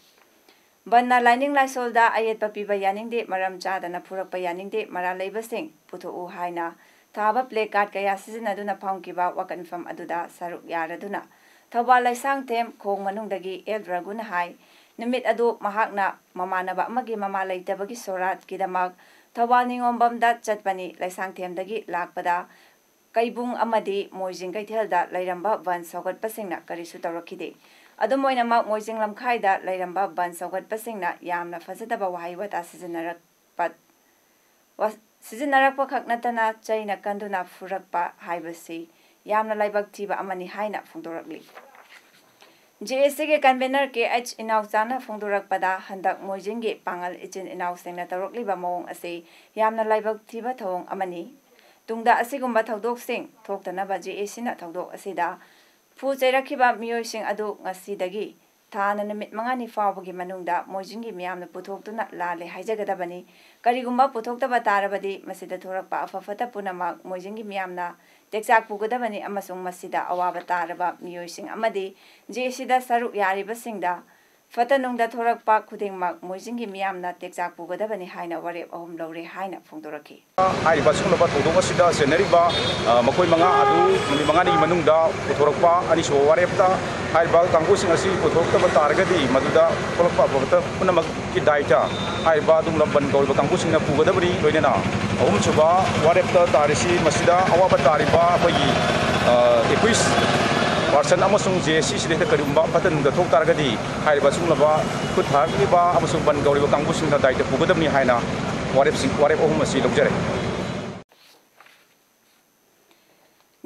ꯕꯟꯗꯅ ꯂꯥꯏꯅꯤꯡ ꯂꯥꯏꯁꯣꯜꯗ ꯑꯌꯦꯠꯄ ꯄꯤꯕ ꯌꯥꯅꯤꯡꯗꯦ, ꯃꯔꯝ ꯆꯥꯗꯅ ꯐꯨꯔꯛꯄ ꯌꯥꯅꯤꯡꯗꯦ, ꯃꯔꯥꯜ ꯂꯩꯕꯁꯤꯡ ꯄꯨꯊꯣꯛꯎ ꯍꯥꯏꯅ ꯊꯥꯕ placard ꯀꯌꯥ ꯁꯤꯖꯤꯟꯅꯗꯨꯅ ꯐꯝꯈꯤꯕ ꯋꯥꯀꯠ ꯃꯤꯐꯝ ꯑꯗꯨꯗ ꯁꯔꯨꯛ ꯌꯥꯔꯗꯨꯅ ꯊꯧꯕꯥꯜ ꯂꯩꯁꯥꯡꯊꯦꯝ ꯈꯣꯡ ꯃꯅꯨꯡꯗꯒꯤ ꯑꯦꯜ ꯔꯘꯨꯅ ꯍꯥꯏ, ꯅꯨꯃꯤꯠ ꯑꯗꯨ ꯃꯍꯥꯛꯅ ꯃꯃꯥꯟꯅꯕ ꯑꯃꯒꯤ ꯃꯃꯥ ꯂꯩꯇꯕꯒꯤ ꯁꯣꯔꯥꯠꯀꯤꯗꯃꯛ ꯊꯧꯕꯥꯜ ꯅꯤꯉꯣꯝꯕꯝꯗ ꯆꯠꯄꯅꯤ꯫ ꯂꯩꯁꯥꯡꯊꯦꯝꯗꯒꯤ ꯂꯥꯛꯄꯗ ꯀꯩꯕꯨꯡ ꯑꯃꯗꯤ ꯃꯣꯏꯖꯤꯡ ꯀꯩꯊꯦꯜꯗ ꯂꯩꯔꯝꯕ ꯕꯟꯗ ꯁꯧꯒꯠꯄꯁꯤꯡꯅ ꯀꯔꯤꯁꯨ ꯇꯧꯔꯛꯈꯤꯗꯦ꯫ ꯑꯗꯨꯝ ꯑꯣꯏꯅꯃꯛ, ꯃꯣꯏꯖꯤꯡ ꯂꯝꯈꯥꯏꯗ ꯂꯩꯔꯝꯕ ꯕꯟꯗ ꯁꯧꯒꯠꯄꯁꯤꯡꯅ ꯌꯥꯝꯅ ꯐꯖꯗꯕ ꯋꯥꯍꯩ ꯋꯥꯇꯥ ꯁꯤꯖꯤꯟꯅꯔꯛꯄ, ꯋꯥ-, ꯁꯤꯖꯤꯟꯅꯔꯛꯄ ꯈꯛ ꯅꯠꯇꯅ ꯆꯩꯅ ꯀꯟꯗꯨꯅ ꯐꯨꯔꯛꯄ ꯍꯥꯏꯕꯁꯤ ꯌꯥꯝꯅ ꯂꯥꯏꯕꯛ ꯊꯤꯕ ꯑꯃꯅꯤ ꯍꯥꯏꯅ ꯐꯣꯡꯗꯣꯔꯛꯂꯤ꯫ J A C ꯒꯤ convener K H ꯏꯅꯥꯎꯆꯥꯅ ꯐꯣꯡꯗꯣꯔꯛꯄꯗ, ꯍꯟꯗꯛ ꯃꯣꯏꯖꯤꯡꯒꯤ ꯄꯥꯉꯜ ꯏꯆꯤꯟ ꯏꯅꯥꯎꯁꯤꯡꯅ ꯇꯧꯔꯛꯂꯤꯕ ꯃꯑꯣꯡ ꯑꯁꯤ ꯌꯥꯝꯅ ꯂꯥꯏꯕꯛ ꯊꯤꯕ ꯊꯧꯑꯣꯡ ꯑꯃꯅꯤ꯫ ꯇꯨꯡꯗ ꯑꯁꯤꯒꯨꯝꯕ ꯊꯧꯗꯣꯛꯁꯤꯡ ꯊꯣꯛꯇꯅꯕ J A C ꯅ ꯊꯧꯗꯣꯛ ꯑꯁꯤꯗ ꯐꯨ ꯆꯩꯔꯛꯈꯤꯕ ꯃꯤꯑꯣꯏꯁꯤꯡ ꯑꯗꯨ ꯉꯁꯤꯗꯒꯤ ꯊꯥꯅ ꯅꯨꯃꯤꯠ ꯃꯉꯥꯅꯤ ꯐꯥꯎꯕꯒꯤ ꯃꯅꯨꯡꯗ ꯃꯣꯏꯖꯤꯡꯒꯤ ꯃꯤꯌꯥꯝꯅ ꯄꯨꯊꯣꯛꯇꯨꯅ ꯂꯥꯜꯂꯦ ꯍꯥꯏꯖꯒꯗꯕꯅꯤ꯫ ꯀꯔꯤꯒꯨꯝꯕ ꯄꯨꯊꯣꯛꯇꯕ ꯇꯥꯔꯕꯗꯤ, ꯃꯁꯤꯗ ꯊꯣꯔꯛꯄ ꯑꯐ ꯐꯠꯇ ꯄꯨꯝꯅꯃꯛ ꯃꯣꯏꯖꯤꯡꯒꯤ ꯃꯤꯌꯥꯝꯅ ꯇꯦꯛꯆꯥꯛ ꯄꯨꯒꯗꯕꯅꯤ ꯑꯃꯁꯨꯡ ꯃꯁꯤꯗ ꯑꯋꯥꯕ ꯇꯥꯔꯕ ꯃꯤꯑꯣꯏꯁꯤꯡ ꯑꯃꯗꯤ J A C ꯗ ꯁꯔꯨꯛ ꯌꯥꯔꯤꯕꯁꯤꯡꯗ ꯐꯠꯇ ꯅꯨꯡꯗ ꯊꯣꯔꯛꯄ ꯈꯨꯗꯤꯡꯃꯛ ꯃꯣꯏꯖꯤꯡꯒꯤ ꯃꯤꯌꯥꯝꯅ ꯇꯦꯛꯆꯥꯛ ꯄꯨꯒꯗꯕꯅꯤ ꯍꯥꯏꯅ ꯋꯥꯔꯦꯞ ꯑꯍꯨꯝ ꯂꯧꯔꯦ ꯍꯥꯏꯅ ꯐꯣꯡꯗꯣꯔꯛꯈꯤ꯫ ꯍꯥꯏꯔꯤꯕ ꯑꯁꯤꯒꯨꯝꯂꯕ ꯊꯧꯗꯣꯛ ꯑꯁꯤꯗ ꯆꯦꯟꯅꯔꯤꯕ, ꯑ, ꯃꯈꯣꯏ ꯃꯉꯥ ꯑꯗꯨ ꯅꯨꯃꯤꯠ ꯃꯉꯥꯅꯤꯒꯤ ꯃꯅꯨꯡꯗ ꯄꯨꯊꯣꯔꯛꯄ ꯑꯅꯤꯁꯨꯕ ꯋꯥꯔꯦꯞꯇ ꯍꯥꯏꯔꯤꯕ ꯀꯥꯡꯕꯨꯁꯤꯡ ꯑꯁꯤ ꯄꯨꯊꯣꯔꯛꯇꯕ ꯇꯥꯔꯒꯗꯤ, ꯃꯗꯨꯗ ꯊꯣꯛꯂꯛꯄ ꯑꯐꯕ ꯄꯨꯝꯅꯃꯛꯀꯤ ꯗꯥꯏꯇ ꯍꯥꯏꯔꯤꯕ ꯑꯗꯨꯒꯨꯝꯂꯕ ꯕꯟ ꯀꯧꯔꯤꯕ ꯀꯥꯡꯕꯨꯁꯤꯡꯅ ꯄꯨꯒꯗꯕꯅꯤ꯫ ꯂꯣꯏꯅꯅ ꯑꯍꯨꯝꯁꯨꯕ ꯋꯥꯔꯦꯞꯇ ꯇꯥꯔꯤꯁꯤ, ꯃꯁꯤꯗ ꯑꯋꯥꯕ ꯇꯥꯔꯤꯕ ꯑꯩꯈꯣꯏꯒꯤ ꯑꯦꯀ꯭ꯌꯨꯁ ꯄꯥꯔꯁꯟ ꯑꯃꯁꯨꯡ ꯖꯦ ꯑꯦꯁ ꯁꯤꯁꯤꯗ ꯀꯔꯤꯒꯨꯝꯕ ꯐꯠꯇ ꯅꯨꯡꯗ ꯊꯣꯛ ꯇꯥꯔꯒꯗꯤ, ꯍꯥꯏꯔꯤꯕ ꯑꯁꯤꯒꯨꯝꯂꯕ ꯈꯨꯠ ꯊꯥꯔꯛꯂꯤꯕ ꯑꯃꯁꯨꯡ ꯕꯟ ꯀꯧꯔꯤꯕ ꯀꯥꯡꯕꯨꯁꯤꯡꯅ ꯗꯥꯏꯇ ꯄꯨꯒꯗꯕꯅꯤ ꯍꯥꯏꯅ ꯋꯥꯔꯦꯞꯁꯤꯡ, ꯋꯥꯔꯦꯞ ꯑꯍꯨꯝ ꯑꯁꯤ ꯂꯧꯖꯔꯦ꯫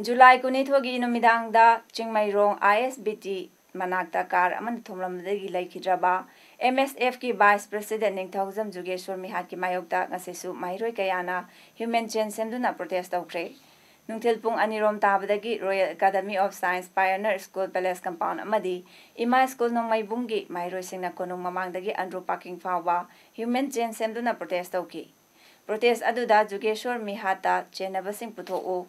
ꯖꯨꯂꯥꯏ ꯀꯨꯟꯅꯤꯊꯣꯏꯒꯤ ꯅꯨꯃꯤꯗꯥꯡꯗ ꯆꯤꯡꯃꯩꯔꯣꯡ ꯑꯥꯏ ꯑꯦꯁ ꯕꯤ ꯇꯤ ꯃꯅꯥꯛꯇ ꯀꯥꯔ ꯑꯃꯅ ꯊꯣꯝꯂꯝꯕꯗꯒꯤ ꯂꯩꯈꯤꯗ꯭ꯔꯕ ꯑꯦꯝ ꯑꯦꯁ ꯑꯦꯐꯀꯤ ꯚꯥꯏꯁ ꯄ꯭ꯔꯦꯁꯤꯗꯦꯟ ꯅꯤꯡꯊꯧꯖꯝ ꯖꯨꯒꯦꯁꯣꯔ ꯃꯤꯍꯥꯠꯀꯤ ꯃꯥꯌꯣꯛꯇ ꯉꯁꯤꯁꯨ ꯃꯍꯩꯔꯣꯏ ꯀꯌꯥꯅ ꯍ꯭ꯌꯨꯃꯦꯟ ꯆꯦꯟ ꯁꯦꯝꯗꯨꯅ ꯄ꯭ꯔꯣꯇꯦꯁ ꯇꯧꯈ꯭ꯔꯦ꯫ ꯅꯨꯡꯊꯤꯜ ꯄꯨꯡ ꯑꯅꯤꯔꯣꯝ ꯇꯥꯕꯗꯒꯤ royal academy of science pioneer school palace compound ꯑꯃꯗꯤ ꯏꯃꯥ ꯁ꯭ꯀꯨꯜ ꯅꯣꯡꯃꯩꯕꯨꯡꯒꯤ ꯃꯍꯩꯔꯣꯏꯁꯤꯡꯅ ꯀꯣꯅꯨꯡ ꯃꯃꯥꯡꯗꯒꯤ ꯑꯟꯗ꯭ꯔꯣ ꯄꯥꯔꯀꯤꯡ ꯐꯥꯎꯕ ꯍ꯭ꯌꯨꯃꯦꯟ ꯆꯦꯟ ꯁꯦꯝꯗꯨꯅ ꯄ꯭ꯔꯣꯇꯦꯁ ꯇꯧꯈꯤ꯫ ꯄ꯭ꯔꯣꯇꯦꯁ ꯑꯗꯨꯗ ꯖꯨꯒꯦꯁꯣꯔ ꯃꯤꯍꯥꯠꯇ ꯆꯦꯟꯅꯕꯁꯤꯡ ꯄꯨꯊꯣꯛꯎ,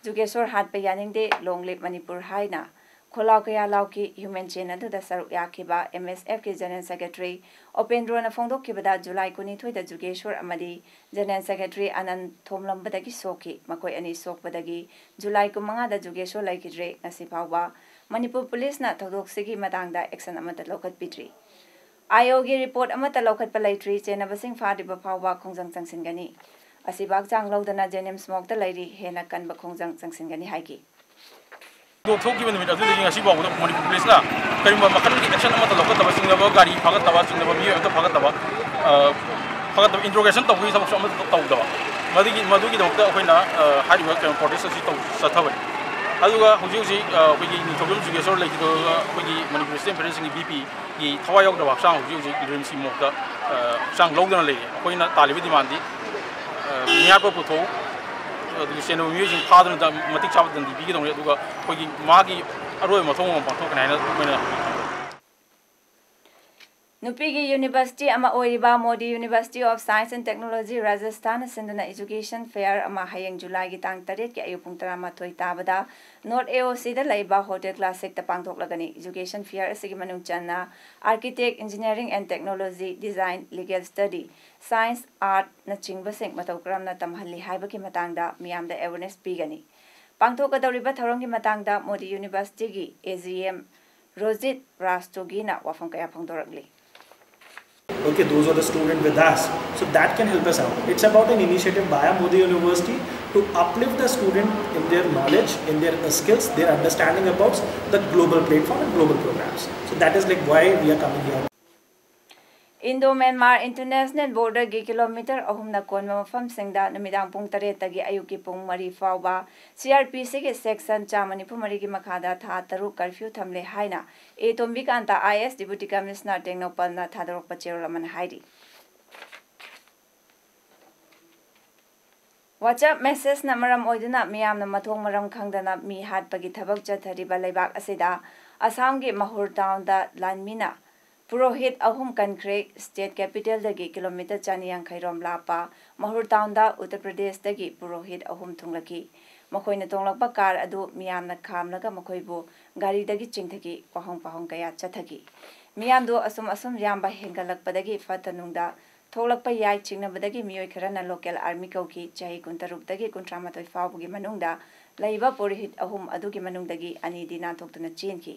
ꯖꯨꯒꯦꯁꯣꯔ ꯍꯥꯠꯄ ꯌꯥꯅꯤꯡꯗꯦ, ꯂꯣꯡ ꯂꯤꯞ ꯃꯅꯤꯄꯨꯔ ꯍꯥꯏꯅ ꯈꯣꯜꯂꯥꯎ ꯀꯌꯥ ꯂꯥꯎꯈꯤ꯫ ꯍ꯭ꯌꯨꯃꯦꯟ ꯆꯦꯟ ꯑꯗꯨꯗ ꯁꯔꯨꯛ ꯌꯥꯈꯤꯕ ꯑꯦꯝ ꯑꯦꯁ ꯑꯦꯐꯀꯤ ꯖꯦꯅꯔꯦꯜ ꯁꯦꯀ꯭ꯔꯦꯇꯔꯤ ꯎꯄꯦꯟꯗ꯭ꯔꯣꯅ ꯐꯣꯡꯗꯣꯛꯈꯤꯕꯗ, ꯖꯨꯂꯥꯏ ꯀꯨꯟꯅꯤꯊꯣꯏꯗ ꯖꯨꯒꯦꯁꯣꯔ ꯑꯃꯗꯤ ꯖꯦꯅꯔꯦꯜ ꯁꯦꯀ꯭ꯔꯦꯇꯔꯤ ꯑꯅꯟ ꯊꯣꯝꯂꯝꯕꯗꯒꯤ ꯁꯣꯛꯈꯤ꯫ ꯃꯈꯣꯏ ꯑꯅꯤ ꯁꯣꯛꯄꯗꯒꯤ ꯖꯨꯂꯥꯏ ꯀꯨꯟꯃꯉꯥꯗ ꯖꯨꯒꯦꯁꯣꯔ ꯂꯩꯈꯤꯗ꯭ꯔꯦ꯫ ꯉꯁꯤ ꯐꯥꯎꯕ ꯃꯅꯤꯄꯨꯔ ꯄꯨꯂꯤꯁꯅ ꯊꯧꯗꯣꯛꯁꯤꯒꯤ ꯃꯇꯥꯡꯗ ꯑꯦꯛꯁꯟ ꯑꯃꯠꯇ ꯂꯧꯈꯠꯄꯤꯗ꯭ꯔꯤ꯫ ꯑꯥꯏ ꯑꯣꯒꯤ ꯔꯤꯄꯣꯔꯠ ꯑꯃꯠꯇ ꯂꯧꯈꯠꯄ ꯂꯩꯇ꯭ꯔꯤ꯫ ꯆꯦꯟꯅꯕꯁꯤꯡ ꯐꯥꯗ꯭ꯔꯤꯕ ꯐꯥꯎꯕ ꯈꯣꯡꯖꯪ ꯆꯪꯁꯤꯟꯒꯅꯤ꯫ ꯑꯁꯤꯕ ꯍꯛꯆꯥꯡ ꯂꯧꯗꯅ ꯖꯦꯅꯤꯝꯁ ꯃꯣꯔꯒꯇ ꯂꯩꯔꯤ꯫ ꯍꯦꯟꯅ ꯀꯟꯕ ꯈꯣꯡꯖꯪ ꯆꯪꯁꯤꯟꯒꯅꯤ ꯍꯥꯏꯈꯤ꯫ ꯊꯧꯗꯣꯛ ꯊꯣꯛꯈꯤꯕ ꯅꯨꯃꯤꯠ ꯑꯗꯨꯗꯒꯤ ꯉꯁꯤ ꯐꯥꯎꯕꯗ ꯃꯅꯤꯄꯨꯔ ꯄꯨꯂꯤꯁꯅ ꯀꯔꯤꯒꯨꯝꯕ ꯃꯈꯜꯒꯤ ꯑꯦꯛꯁꯟ ꯑꯃꯠꯇ ꯂꯧꯈꯠꯇꯕ, ꯆꯤꯡꯅꯕ ꯒꯥꯔꯤ ꯐꯥꯒꯠꯇꯕ, ꯆꯤꯡꯅꯕ ꯃꯤꯑꯣꯏ ꯑꯃꯠꯇ ꯐꯥꯒꯠꯇꯕ, ꯑ, ꯐꯥꯒꯠꯇꯕ, ꯏꯟꯇ꯭ꯔꯣꯒꯦꯁꯟ ꯇꯧꯕꯒꯤ ꯊꯕꯛꯁꯨ ꯑꯃꯠꯇ ꯇꯧꯗꯕ꯫ ꯃꯗꯨꯒꯤ, ꯃꯗꯨꯒꯤꯗꯃꯛꯇ ꯑꯩꯈꯣꯏꯅ, ꯑ, ꯍꯥꯏꯔꯤꯕ ꯀꯩꯅꯣ ꯄ꯭ꯔꯣꯇꯦꯁ ꯑꯁꯤ ꯇꯧ-, ꯆꯠꯊꯕꯅꯤ꯫ ꯑꯗꯨꯒ ꯍꯧꯖꯤꯛ ꯍꯧꯖꯤꯛ, ꯑ, ꯑꯩꯈꯣꯏꯒꯤ ꯅꯤꯡꯊꯧꯖꯝ ꯖꯨꯒꯦꯁꯣꯔ ꯂꯩꯈꯤꯗꯕ ꯑꯩꯈꯣꯏꯒꯤ ꯃꯅꯤꯄꯨꯔ ꯁ꯭ꯇꯨꯗꯦꯟꯠ ꯐꯦꯗꯔꯦꯁꯟꯒꯤ, ꯕꯤ ꯄꯤ ꯒꯤ ꯊꯋꯥꯏ ꯌꯥꯎꯗꯕ ꯍꯛꯆꯥꯡ ꯍꯧꯖꯤꯛ ꯍꯧꯖꯤꯛ ꯔꯤꯝꯁꯀꯤ ꯃꯣꯔꯒꯇ, ꯑ, ꯍꯛꯆꯥꯡ ꯂꯧꯗꯨꯅ ꯂꯩꯔꯤ꯫ ꯑꯩꯈꯣꯏꯅ ꯇꯥꯜꯂꯤꯕ ꯗꯤꯃꯥꯟꯗꯤ, ꯑ, ꯃꯤꯍꯥꯠꯄ ꯄꯨꯊꯣꯛꯎ, ꯑꯗꯨꯒ ꯆꯦꯟꯅꯕ ꯃꯤꯑꯣꯏꯁꯤꯡ ꯐꯥꯗꯨꯅ ꯗ-, ꯃꯇꯤꯛ ꯆꯥꯕ ꯗꯟꯗꯤ ꯄꯤꯒꯗꯧꯅꯤ, ꯑꯗꯨꯒ ꯑꯩꯈꯣꯏꯒꯤ ꯃꯥꯒꯤ ꯑꯔꯣꯏꯕ ꯃꯊꯧ ꯃꯉꯝ ꯄꯥꯡꯊꯣꯛꯀꯅꯤ ꯍꯥꯏꯅ ꯑꯩꯈꯣꯏꯅ ꯍꯧꯖꯤꯛ ꯊꯝꯖꯔꯤ꯫ ꯅꯨꯄꯤꯒꯤ ꯌꯨꯅꯤꯚꯔꯁꯤꯇꯤ ꯑꯃ ꯑꯣꯏꯔꯤꯕ Modi University of Science and Technology, ꯔꯥꯖꯁꯊꯥꯟꯅ ꯁꯤꯟꯗꯨꯅ ꯏꯖꯨꯀꯦꯁꯟ ꯐꯦꯌꯔ ꯑꯃ ꯍꯌꯦꯡ ꯖꯨꯂꯥꯏꯒꯤ ꯇꯥꯡ ꯇꯔꯦꯠꯀꯤ ꯑꯌꯨꯛ ꯄꯨꯡ ꯇꯔꯥꯃꯥꯊꯣꯏ ꯇꯥꯕꯗ ꯅꯣꯔꯠ ꯑꯦ ꯑꯣ ꯁꯤꯗ ꯂꯩꯕ ꯍꯣꯇꯦꯜ ꯀ꯭ꯂꯥꯁꯤꯛꯇ ꯄꯥꯡꯊꯣꯛꯂꯒꯅꯤ꯫ ꯏꯖꯨꯀꯦꯁꯟ ꯐꯦꯌꯔ ꯑꯁꯤꯒꯤ ꯃꯅꯨꯡ ꯆꯟꯅ architect, engineering and technology, design, legal study, science, art ꯅꯆꯤꯡꯕꯁꯤꯡ ꯃꯇꯧ ꯀꯔꯝꯅ ꯇꯝꯍꯜꯂꯤ ꯍꯥꯏꯕꯒꯤ ꯃꯇꯥꯡꯗ ꯃꯤꯌꯥꯝꯗ ꯑꯦꯋꯦꯔꯅꯦꯁ ꯄꯤꯒꯅꯤ꯫ ꯄꯥꯡꯊꯣꯛꯀꯗꯧꯔꯤꯕ ꯊꯧꯔꯝꯒꯤ ꯃꯇꯥꯡꯗ ꯃꯣꯗꯤ ꯌꯨꯅꯤꯚꯔꯁꯤꯇꯤꯒꯤ ꯑꯦ ꯖꯤ ꯑꯦꯝ ꯔꯣꯖꯤꯠ ꯔꯥꯁꯇꯣꯒꯤꯅ ꯋꯥꯐꯝ ꯀꯌꯥ ꯐꯣꯡꯗꯣꯔꯛꯂꯤ꯫ Okay, those are the students with us. So that can help us out. It's about an initiative by our Modi University to uplift the student in their knowledge, in their skills, their understanding about the global platform and global programs. So that is like why we are coming here. Indo Myanmar International Border ꯒꯤ kilometre ꯑꯍꯨꯝꯅ ꯀꯣꯟꯕ ꯃꯐꯝꯁꯤꯡꯗ ꯅꯨꯃꯤꯗꯥꯡ ꯄꯨꯡ ꯇꯔꯦꯠꯇꯒꯤ ꯑꯌꯨꯛꯀꯤ ꯄꯨꯡ ꯃꯔꯤ ꯐꯥꯎꯕ C R P C ꯒꯤ section ꯆꯥꯝꯃ ꯅꯤꯐꯨ ꯃꯔꯤꯒꯤ ꯃꯈꯥꯗ ꯊꯥ ꯇꯔꯨꯛ curfew ꯊꯝꯂꯦ ꯍꯥꯏꯅ A ꯇꯣꯝꯕꯤꯀꯥꯟꯇ I A S Deputy Commissioner ꯇꯦꯡꯅꯧꯄꯜꯅ ꯊꯥꯗꯣꯔꯛꯄ ꯆꯦꯔꯣꯜ ꯑꯃꯅ ꯍꯥꯏꯔꯤ꯫ WhatsApp message ꯅ ꯃꯔꯝ ꯑꯣꯏꯗꯨꯅ ꯃꯤꯌꯥꯝꯅ ꯃꯊꯣꯡ ꯃꯔꯝ ꯈꯪꯗꯅ ꯃꯤ ꯍꯥꯠꯄꯒꯤ ꯊꯕꯛ ꯆꯠꯊꯔꯤꯕ ꯂꯩꯕꯥꯛ ꯑꯁꯤꯗ ꯑꯁꯥꯝꯒꯤ ꯃꯍꯨꯔ ꯇꯥꯎꯟꯗ ꯂꯥꯟꯃꯤꯅ ꯄꯨꯔꯣꯍꯤꯠ ꯑꯍꯨꯝ ꯀꯟꯈ꯭ꯔꯦ꯫ State capital ꯗꯒꯤ ꯀꯤꯂꯣꯃꯤꯇꯔ ꯆꯅꯤ ꯌꯥꯡꯈꯩ ꯔꯣꯝ ꯂꯥꯞꯄ ꯃꯍꯨꯔ ꯇꯥꯎꯟꯗ ꯎꯠꯇꯔ ꯄ꯭ꯔꯗꯦꯁꯇꯒꯤ ꯄꯨꯔꯣꯍꯤꯠ ꯑꯍꯨꯝ ꯊꯨꯡꯂꯛꯈꯤ꯫ ꯃꯈꯣꯏꯅ ꯇꯣꯡꯂꯛꯄ ꯀꯥꯔ ꯑꯗꯨ ꯃꯤꯌꯥꯝꯅ ꯈꯥꯝꯂꯒ ꯃꯈꯣꯏꯕꯨ ꯒꯥꯔꯤꯗꯒꯤ ꯆꯤꯡꯊꯈꯤ꯫ ꯋꯥꯍꯪ ꯄꯥꯎꯍꯪ ꯀꯌꯥ ꯆꯠꯊꯈꯤ꯫ ꯃꯤꯌꯥꯝꯗꯨ ꯑꯁꯨꯝ ꯑꯁꯨꯝ ꯌꯥꯝꯕ ꯍꯦꯟꯒꯠꯂꯛꯄꯗꯒꯤ ꯐꯠꯇ ꯅꯨꯡꯗ ꯊꯣꯛꯂꯛꯄ ꯌꯥꯏ ꯆꯤꯡꯅꯕꯗꯒꯤ ꯃꯤꯑꯣꯏ ꯈꯔꯅ local army ꯀꯧꯈꯤ꯫ ꯆꯍꯤ ꯀꯨꯟꯇꯔꯨꯛꯇꯒꯤ ꯀꯨꯟꯊ꯭ꯔꯥꯃꯥꯊꯣꯏ ꯐꯥꯎꯕꯒꯤ ꯃꯅꯨꯡꯗ ꯂꯩꯕ ꯄꯨꯔꯣꯍꯤꯠ ꯑꯍꯨꯝ ꯑꯗꯨꯒꯤ ꯃꯅꯨꯡꯗꯒꯤ ꯑꯅꯤꯗꯤ ꯅꯥꯟꯊꯣꯛꯇꯨꯅ ꯆꯦꯟꯈꯤ꯫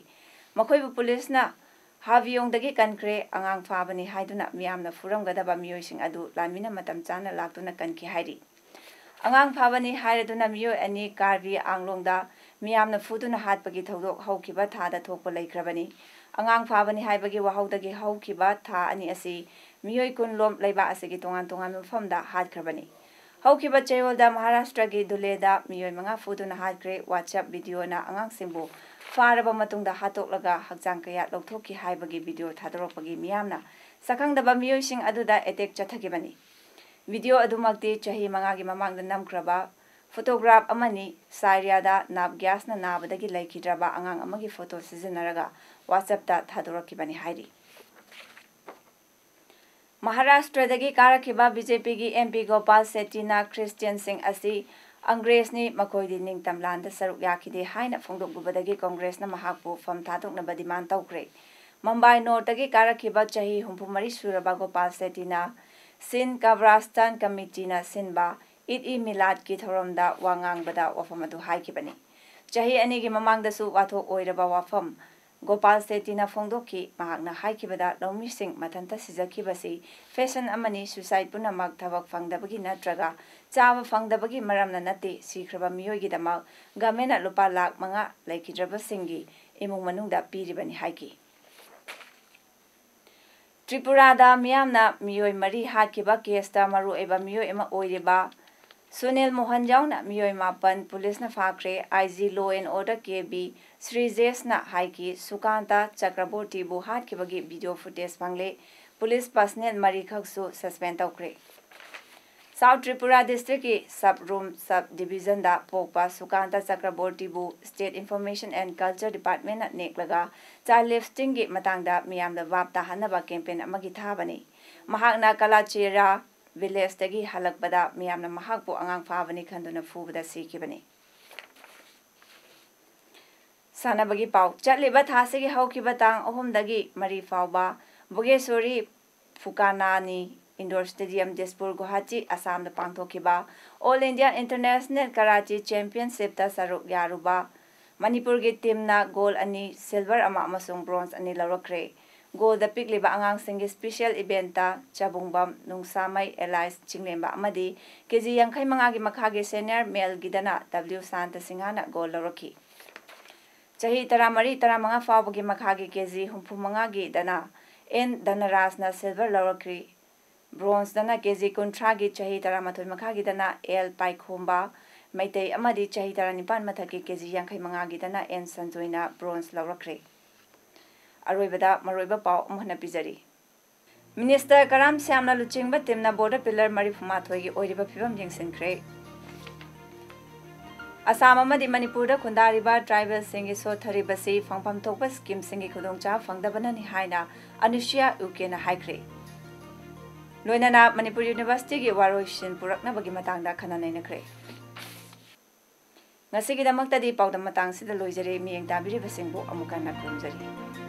ꯃꯈꯣꯏꯕꯨ ꯄꯨꯂꯤꯁꯅ ꯍꯥꯕꯤꯌꯣꯡꯗꯒꯤ ꯀꯟꯈ꯭ꯔꯦ꯫ ꯑꯉꯥꯡ ꯐꯥꯕꯅꯤ ꯍꯥꯏꯗꯨꯅ ꯃꯤꯌꯥꯝꯅ ꯐꯨꯔꯝꯒꯗꯕ ꯃꯤꯑꯣꯏꯁꯤꯡ ꯑꯗꯨ ꯂꯥꯟꯃꯤꯅ ꯃꯇꯝ ꯆꯥꯅ ꯂꯥꯛꯇꯨꯅ ꯀꯟꯈꯤ ꯍꯥꯏꯔꯤ꯫ ꯑꯉꯥꯡ ꯐꯥꯕꯅꯤ ꯍꯥꯏꯔꯗꯨꯅ ꯃꯤꯑꯣꯏ ꯑꯅꯤ ꯀꯥꯔꯕꯤ ꯑꯥꯡꯂꯣꯡꯗ ꯃꯤꯌꯥꯝꯅ ꯐꯨꯗꯨꯅ ꯍꯥꯠꯄꯒꯤ ꯊꯧꯗꯣꯛ ꯍꯧꯈꯤꯕ ꯊꯥꯗ ꯊꯣꯛꯄ ꯂꯩꯈ꯭ꯔꯕꯅꯤ꯫ ꯑꯉꯥꯡ ꯐꯥꯕꯅꯤ ꯍꯥꯏꯕꯒꯤ ꯋꯥꯍꯧꯗꯒꯤ ꯍꯧꯈꯤꯕ ꯊꯥ ꯑꯅꯤ ꯑꯁꯤ ꯃꯤꯑꯣꯏ ꯀꯨꯟ ꯂꯣꯝ ꯂꯩꯕꯥꯛ ꯑꯁꯤꯒꯤ ꯇꯣꯉꯥꯟ ꯇꯣꯉꯥꯟꯕ ꯃꯐꯝꯗ ꯍꯥꯠꯈ꯭ꯔꯕꯅꯤ꯫ ꯍꯧꯈꯤꯕ ꯆꯌꯣꯜꯗ ꯃꯍꯥꯔꯥꯁꯇ꯭ꯔꯒꯤ ꯙꯨꯂꯦꯗ ꯃꯤꯑꯣꯏ ꯃꯉꯥ ꯐꯨꯗꯨꯅ ꯍꯥꯠꯈ꯭ꯔꯦ꯫ WhatsApp video ꯅ ꯑꯉꯥꯡꯁꯤꯡꯕꯨ ꯐꯥꯔꯕ ꯃꯇꯨꯡꯗ ꯍꯥꯠꯇꯣꯛꯂꯒ ꯍꯛꯆꯥꯡ ꯀꯌꯥꯠ ꯂꯧꯊꯣꯛꯈꯤ ꯍꯥꯏꯕꯒꯤ video ꯊꯥꯗꯣꯔꯛꯄꯒꯤ ꯃꯤꯌꯥꯝꯅ ꯁꯛꯈꯪꯗꯕ ꯃꯤꯑꯣꯏꯁꯤꯡ ꯑꯗꯨꯗ attack ꯆꯠꯊꯈꯤꯕꯅꯤ꯫ Video ꯑꯗꯨꯃꯛꯇꯤ ꯆꯍꯤ ꯃꯉꯥꯒꯤ ꯃꯃꯥꯡꯗ ꯅꯝꯈ꯭ꯔꯕ photograph ꯑꯃꯅꯤ꯫ ꯁꯥꯏꯔꯤꯌꯥꯗ nerve gas ꯅ ꯅꯥꯕꯗꯒꯤ ꯂꯩꯈꯤꯗ꯭ꯔꯕ ꯑꯉꯥꯡ ꯑꯃꯒꯤ photo ꯁꯤꯖꯤꯟꯅꯔꯒ WhatsApp ꯇ ꯊꯥꯗꯣꯔꯛꯈꯤꯕꯅꯤ ꯍꯥꯏꯔꯤ꯫ ꯃꯍꯥꯔꯥꯁꯇ꯭ꯔꯗꯒꯤ ꯀꯥꯔꯛꯈꯤꯕ BJP ꯒꯤ MP ꯒꯣꯄꯥꯜ ꯁꯦꯇꯤꯅ Christian ꯁꯤꯡ ꯑꯁꯤ ꯑꯪꯒ꯭ꯔꯦꯖꯅꯤ, ꯃꯈꯣꯏꯗꯤ ꯅꯤꯡꯇꯝ ꯂꯥꯟꯗ ꯁꯔꯨꯛ ꯌꯥꯈꯤꯗꯦ ꯍꯥꯏꯅ ꯐꯣꯡꯗꯣꯛꯂꯨꯕꯗꯒꯤ ꯀꯣꯡꯒ꯭ꯔꯦꯁꯅ ꯃꯍꯥꯛꯄꯨ ꯐꯝ ꯊꯥꯗꯣꯛꯅꯕ demand ꯇꯧꯈ꯭ꯔꯦ꯫ ꯃꯨꯝꯕꯥꯏ ꯅꯣꯔꯊꯇꯒꯤ ꯀꯥꯔꯛꯈꯤꯕ ꯆꯍꯤ ꯍꯨꯝꯐꯨ ꯃꯔꯤ ꯁꯨꯔꯕ ꯒꯣꯄꯥꯜ ꯁꯦꯇꯤꯅ ꯁꯤꯟ ꯀꯕ꯭ꯔꯥꯁꯇꯥꯟ ꯀꯃꯤꯇꯤꯅ ꯁꯤꯟꯕ ꯏꯗ ꯏ ꯃꯤꯂꯥꯗꯀꯤ ꯊꯧꯔꯝꯗ ꯋꯥ ꯉꯥꯡꯕꯗ ꯋꯥꯐꯝ ꯑꯗꯨ ꯍꯥꯏꯈꯤꯕꯅꯤ꯫ ꯆꯍꯤ ꯑꯅꯤꯒꯤ ꯃꯃꯥꯡꯗꯁꯨ ꯋꯥꯊꯣꯛ ꯑꯣꯏꯔꯕ ꯋꯥꯐꯝ ꯒꯣꯄꯥꯜ ꯁꯦꯇꯤꯅ ꯐꯣꯡꯗꯣꯛꯈꯤ꯫ ꯃꯍꯥꯛꯅ ꯍꯥꯏꯈꯤꯕꯗ, ꯂꯧꯃꯤꯁꯤꯡ ꯃꯊꯟꯇ ꯁꯤꯖꯈꯤꯕꯁꯤ ꯐꯦꯁꯟ ꯑꯃꯅꯤ, suicide ꯄꯨꯝꯅꯃꯛ ꯊꯕꯛ ꯐꯪꯗꯕꯒꯤ ꯅꯠꯇ꯭ꯔꯒ ꯆꯥꯕ ꯐꯪꯗꯕꯒꯤ ꯃꯔꯝꯅ ꯅꯠꯇꯦ, ꯁꯤꯈ꯭ꯔꯕ ꯃꯤꯑꯣꯏꯒꯤꯗꯃꯛ ꯒꯃꯦꯟꯅ ꯂꯨꯄꯥ ꯂꯥꯈ ꯃꯉꯥ ꯂꯩꯈꯤꯗ꯭ꯔꯕꯁꯤꯡꯒꯤ ꯏꯃꯨꯡ ꯃꯅꯨꯡꯗ ꯄꯤꯔꯤꯕꯅꯤ ꯍꯥꯏꯈꯤ꯫ ꯇ꯭ꯔꯤꯄꯨꯔꯥꯗ ꯃꯤꯌꯥꯝꯅ ꯃꯤꯑꯣꯏ ꯃꯔꯤ ꯍꯥꯠꯈꯤꯕ ꯀꯦꯁꯇ ꯃꯔꯨꯑꯣꯏꯕ ꯃꯤꯑꯣꯏ ꯑꯃ ꯑꯣꯏꯔꯤꯕ ꯁꯨꯅꯤꯜ ꯃꯣꯍꯟ ꯌꯥꯎꯅ ꯃꯤꯑꯣꯏ ꯃꯥꯄꯟ ꯄꯨꯂꯤꯁꯅ ꯐꯥꯈ꯭ꯔꯦ꯫ I G Law and Order K B ꯁ꯭ꯔꯤꯖꯦꯁꯅ ꯍꯥꯏꯈꯤ, ꯁꯨꯀꯥꯟꯇ ꯆꯀ꯭ꯔꯕꯣꯔꯇꯤꯕꯨ ꯍꯥꯠꯈꯤꯕꯒꯤ video footage ꯐꯪꯂꯦ꯫ ꯄꯨꯂꯤꯁ personnel ꯃꯔꯤꯈꯛꯁꯨ suspend ꯇꯧꯈ꯭ꯔꯦ꯫ South Tripura districtꯀꯤ Sabroom sub divisionꯗ ꯄꯣꯛꯄ Sukanta ꯆꯀ꯭ꯔꯕꯣꯔꯇꯤꯕꯨ State Information and Culture Departmentꯅ ꯅꯦꯛꯂꯒ child liftingꯒꯤ ꯃꯇꯥꯡꯗ ꯃꯤꯌꯥꯝꯗ ꯚꯥꯞ ꯇꯥꯍꯟꯅꯕ campaign ꯑꯃꯒꯤ ꯊꯥꯕꯅꯤ꯫ ꯃꯍꯥꯛꯅ ꯀꯂꯥꯆꯦꯔꯥ villageꯇꯒꯤ ꯍꯜꯂꯛꯄꯗ ꯃꯤꯌꯥꯝꯅ ꯃꯍꯥꯛꯄꯨ ꯑꯉꯥꯡ ꯐꯥꯕꯅꯤ ꯈꯟꯗꯨꯅ ꯐꯨꯕꯗ ꯁꯤꯈꯤꯕꯅꯤ꯫ ꯁꯥꯟꯅꯕꯒꯤ ꯄꯥꯎ꯫ ꯆꯠꯂꯤꯕ ꯊꯥꯁꯤꯒꯤ ꯍꯧꯈꯤꯕ ꯇꯥꯡ ꯑꯍꯨꯝꯗꯒꯤ ꯃꯔꯤ ꯐꯥꯎꯕ ꯚꯨꯒꯦꯁꯣꯔꯤ ꯐꯨꯀꯥꯅꯥꯅꯤ Indoor Stadium, ꯗꯤꯁꯄꯨꯔ, ꯒꯨꯋꯥꯍꯥꯇꯤ, ꯑꯁꯥꯝꯗ ꯄꯥꯡꯊꯣꯛꯈꯤꯕ All India International Karate Championshipꯇ ꯁꯔꯨꯛ ꯌꯥꯔꯨꯕ ꯃꯅꯤꯄꯨꯔꯒꯤ teamꯅ gold ꯑꯅꯤ, silver ꯑꯃ ꯑꯃꯁꯨꯡ bronze ꯑꯅꯤ ꯂꯧꯔꯛꯈ꯭ꯔꯦ꯫ Goalꯗ ꯄꯤꯛꯂꯤꯕ ꯑꯉꯥꯡꯁꯤꯡꯒꯤ special eventꯇ ꯆꯕꯨꯡꯕꯝ ꯅꯨꯡꯁꯥꯃꯩ alias ꯆꯤꯡꯂꯦꯝꯕ ꯑꯃꯗꯤ ꯀꯦ ꯖꯤ ꯌꯥꯡꯈꯩ ꯃꯉꯥꯒꯤ ꯃꯈꯥꯒꯤ senior maleꯒꯤꯗꯅ W ꯁꯥꯟꯇ ꯁꯤꯡꯍꯅ gold ꯂꯧꯔꯛꯈꯤ꯫ ꯆꯍꯤ ꯇꯔꯥꯃꯔꯤ, ꯇꯔꯥꯃꯉꯥ ꯐꯥꯎꯕꯒꯤ ꯃꯈꯥꯒꯤ ꯀꯦ ꯖꯤ ꯍꯨꯝꯐꯨ ꯃꯉꯥꯒꯤꯗꯅ N ꯙꯅꯔꯥꯖꯅ silver ꯂꯧꯔꯛꯈꯤ꯫ Bronzeꯗꯅ ꯀꯦ ꯖꯤ ꯀꯨꯟꯊ꯭ꯔꯥꯒꯤ ꯆꯍꯤ ꯇꯔꯥꯃꯥꯊꯣꯏ ꯃꯈꯥꯒꯤꯗꯅ L ꯄꯥꯏꯈꯣꯝꯕ, ꯃꯩꯇꯩ ꯑꯃꯗꯤ ꯆꯍꯤ ꯇꯔꯥꯅꯤꯄꯥꯟ ꯃꯊꯛꯀꯤ ꯀꯦ ꯖꯤ ꯌꯥꯡꯈꯩ ꯃꯉꯥꯒꯤꯗꯅ N ꯁꯟꯖꯣꯏꯅ bronze ꯂꯧꯔꯛꯈ꯭ꯔꯦ꯫ ꯑꯔꯣꯏꯕꯗ ꯃꯔꯨꯑꯣꯏꯕ ꯄꯥꯎ ꯑꯃꯨꯛ ꯍꯟꯅ ꯄꯤꯖꯔꯤ꯫ Minister ꯀꯔꯥꯝ ꯁ꯭ꯌꯥꯝꯅ ꯂꯨꯆꯤꯡꯕ teamꯅ border pillar ꯃꯔꯤꯐꯨꯃꯥꯊꯣꯏꯒꯤ ꯑꯣꯏꯔꯤꯕ ꯐꯤꯕꯝ ꯌꯦꯡꯁꯤꯟꯈ꯭ꯔꯦ꯫ ꯑꯁꯥꯝ ꯑꯃꯗꯤ ꯃꯅꯤꯄꯨꯔꯗ ꯈꯨꯟꯗꯥꯔꯤꯕ tribalꯁꯤꯡꯒꯤ ꯁꯣꯠꯊꯔꯤꯕꯁꯤ ꯐꯪꯐꯝ ꯊꯣꯛꯄ schemeꯁꯤꯡꯒꯤ ꯈꯨꯗꯣꯡꯆꯥꯕ ꯐꯪꯗꯕꯅꯅꯤ ꯍꯥꯏꯅ ꯑꯅꯨꯁꯨꯌꯥ ꯎꯏꯀꯦꯅ ꯍꯥꯏꯈ꯭ꯔꯦ꯫ ꯂꯣꯏꯅꯅ ꯃꯅꯤꯄꯨꯔ Universityꯒꯤ ꯋꯥꯔꯣꯏꯁꯤꯟ ꯄꯨꯔꯛꯅꯕꯒꯤ ꯃꯇꯥꯡꯗ ꯈꯟꯅ ꯅꯩꯅꯈ꯭ꯔꯦ꯫ ꯉꯁꯤꯒꯤꯗꯃꯛꯇꯗꯤ ꯄꯥꯎꯗꯝ ꯃꯇꯥꯡꯁꯤꯗ ꯂꯣꯏꯖꯔꯦ꯫ ꯃꯤꯠꯌꯦꯡ ꯇꯥꯕꯤꯔꯤꯕꯁꯤꯡꯕꯨ ꯑꯃꯨꯛ ꯍꯟꯅ ꯈꯨꯔꯨꯝꯖꯔꯤ꯫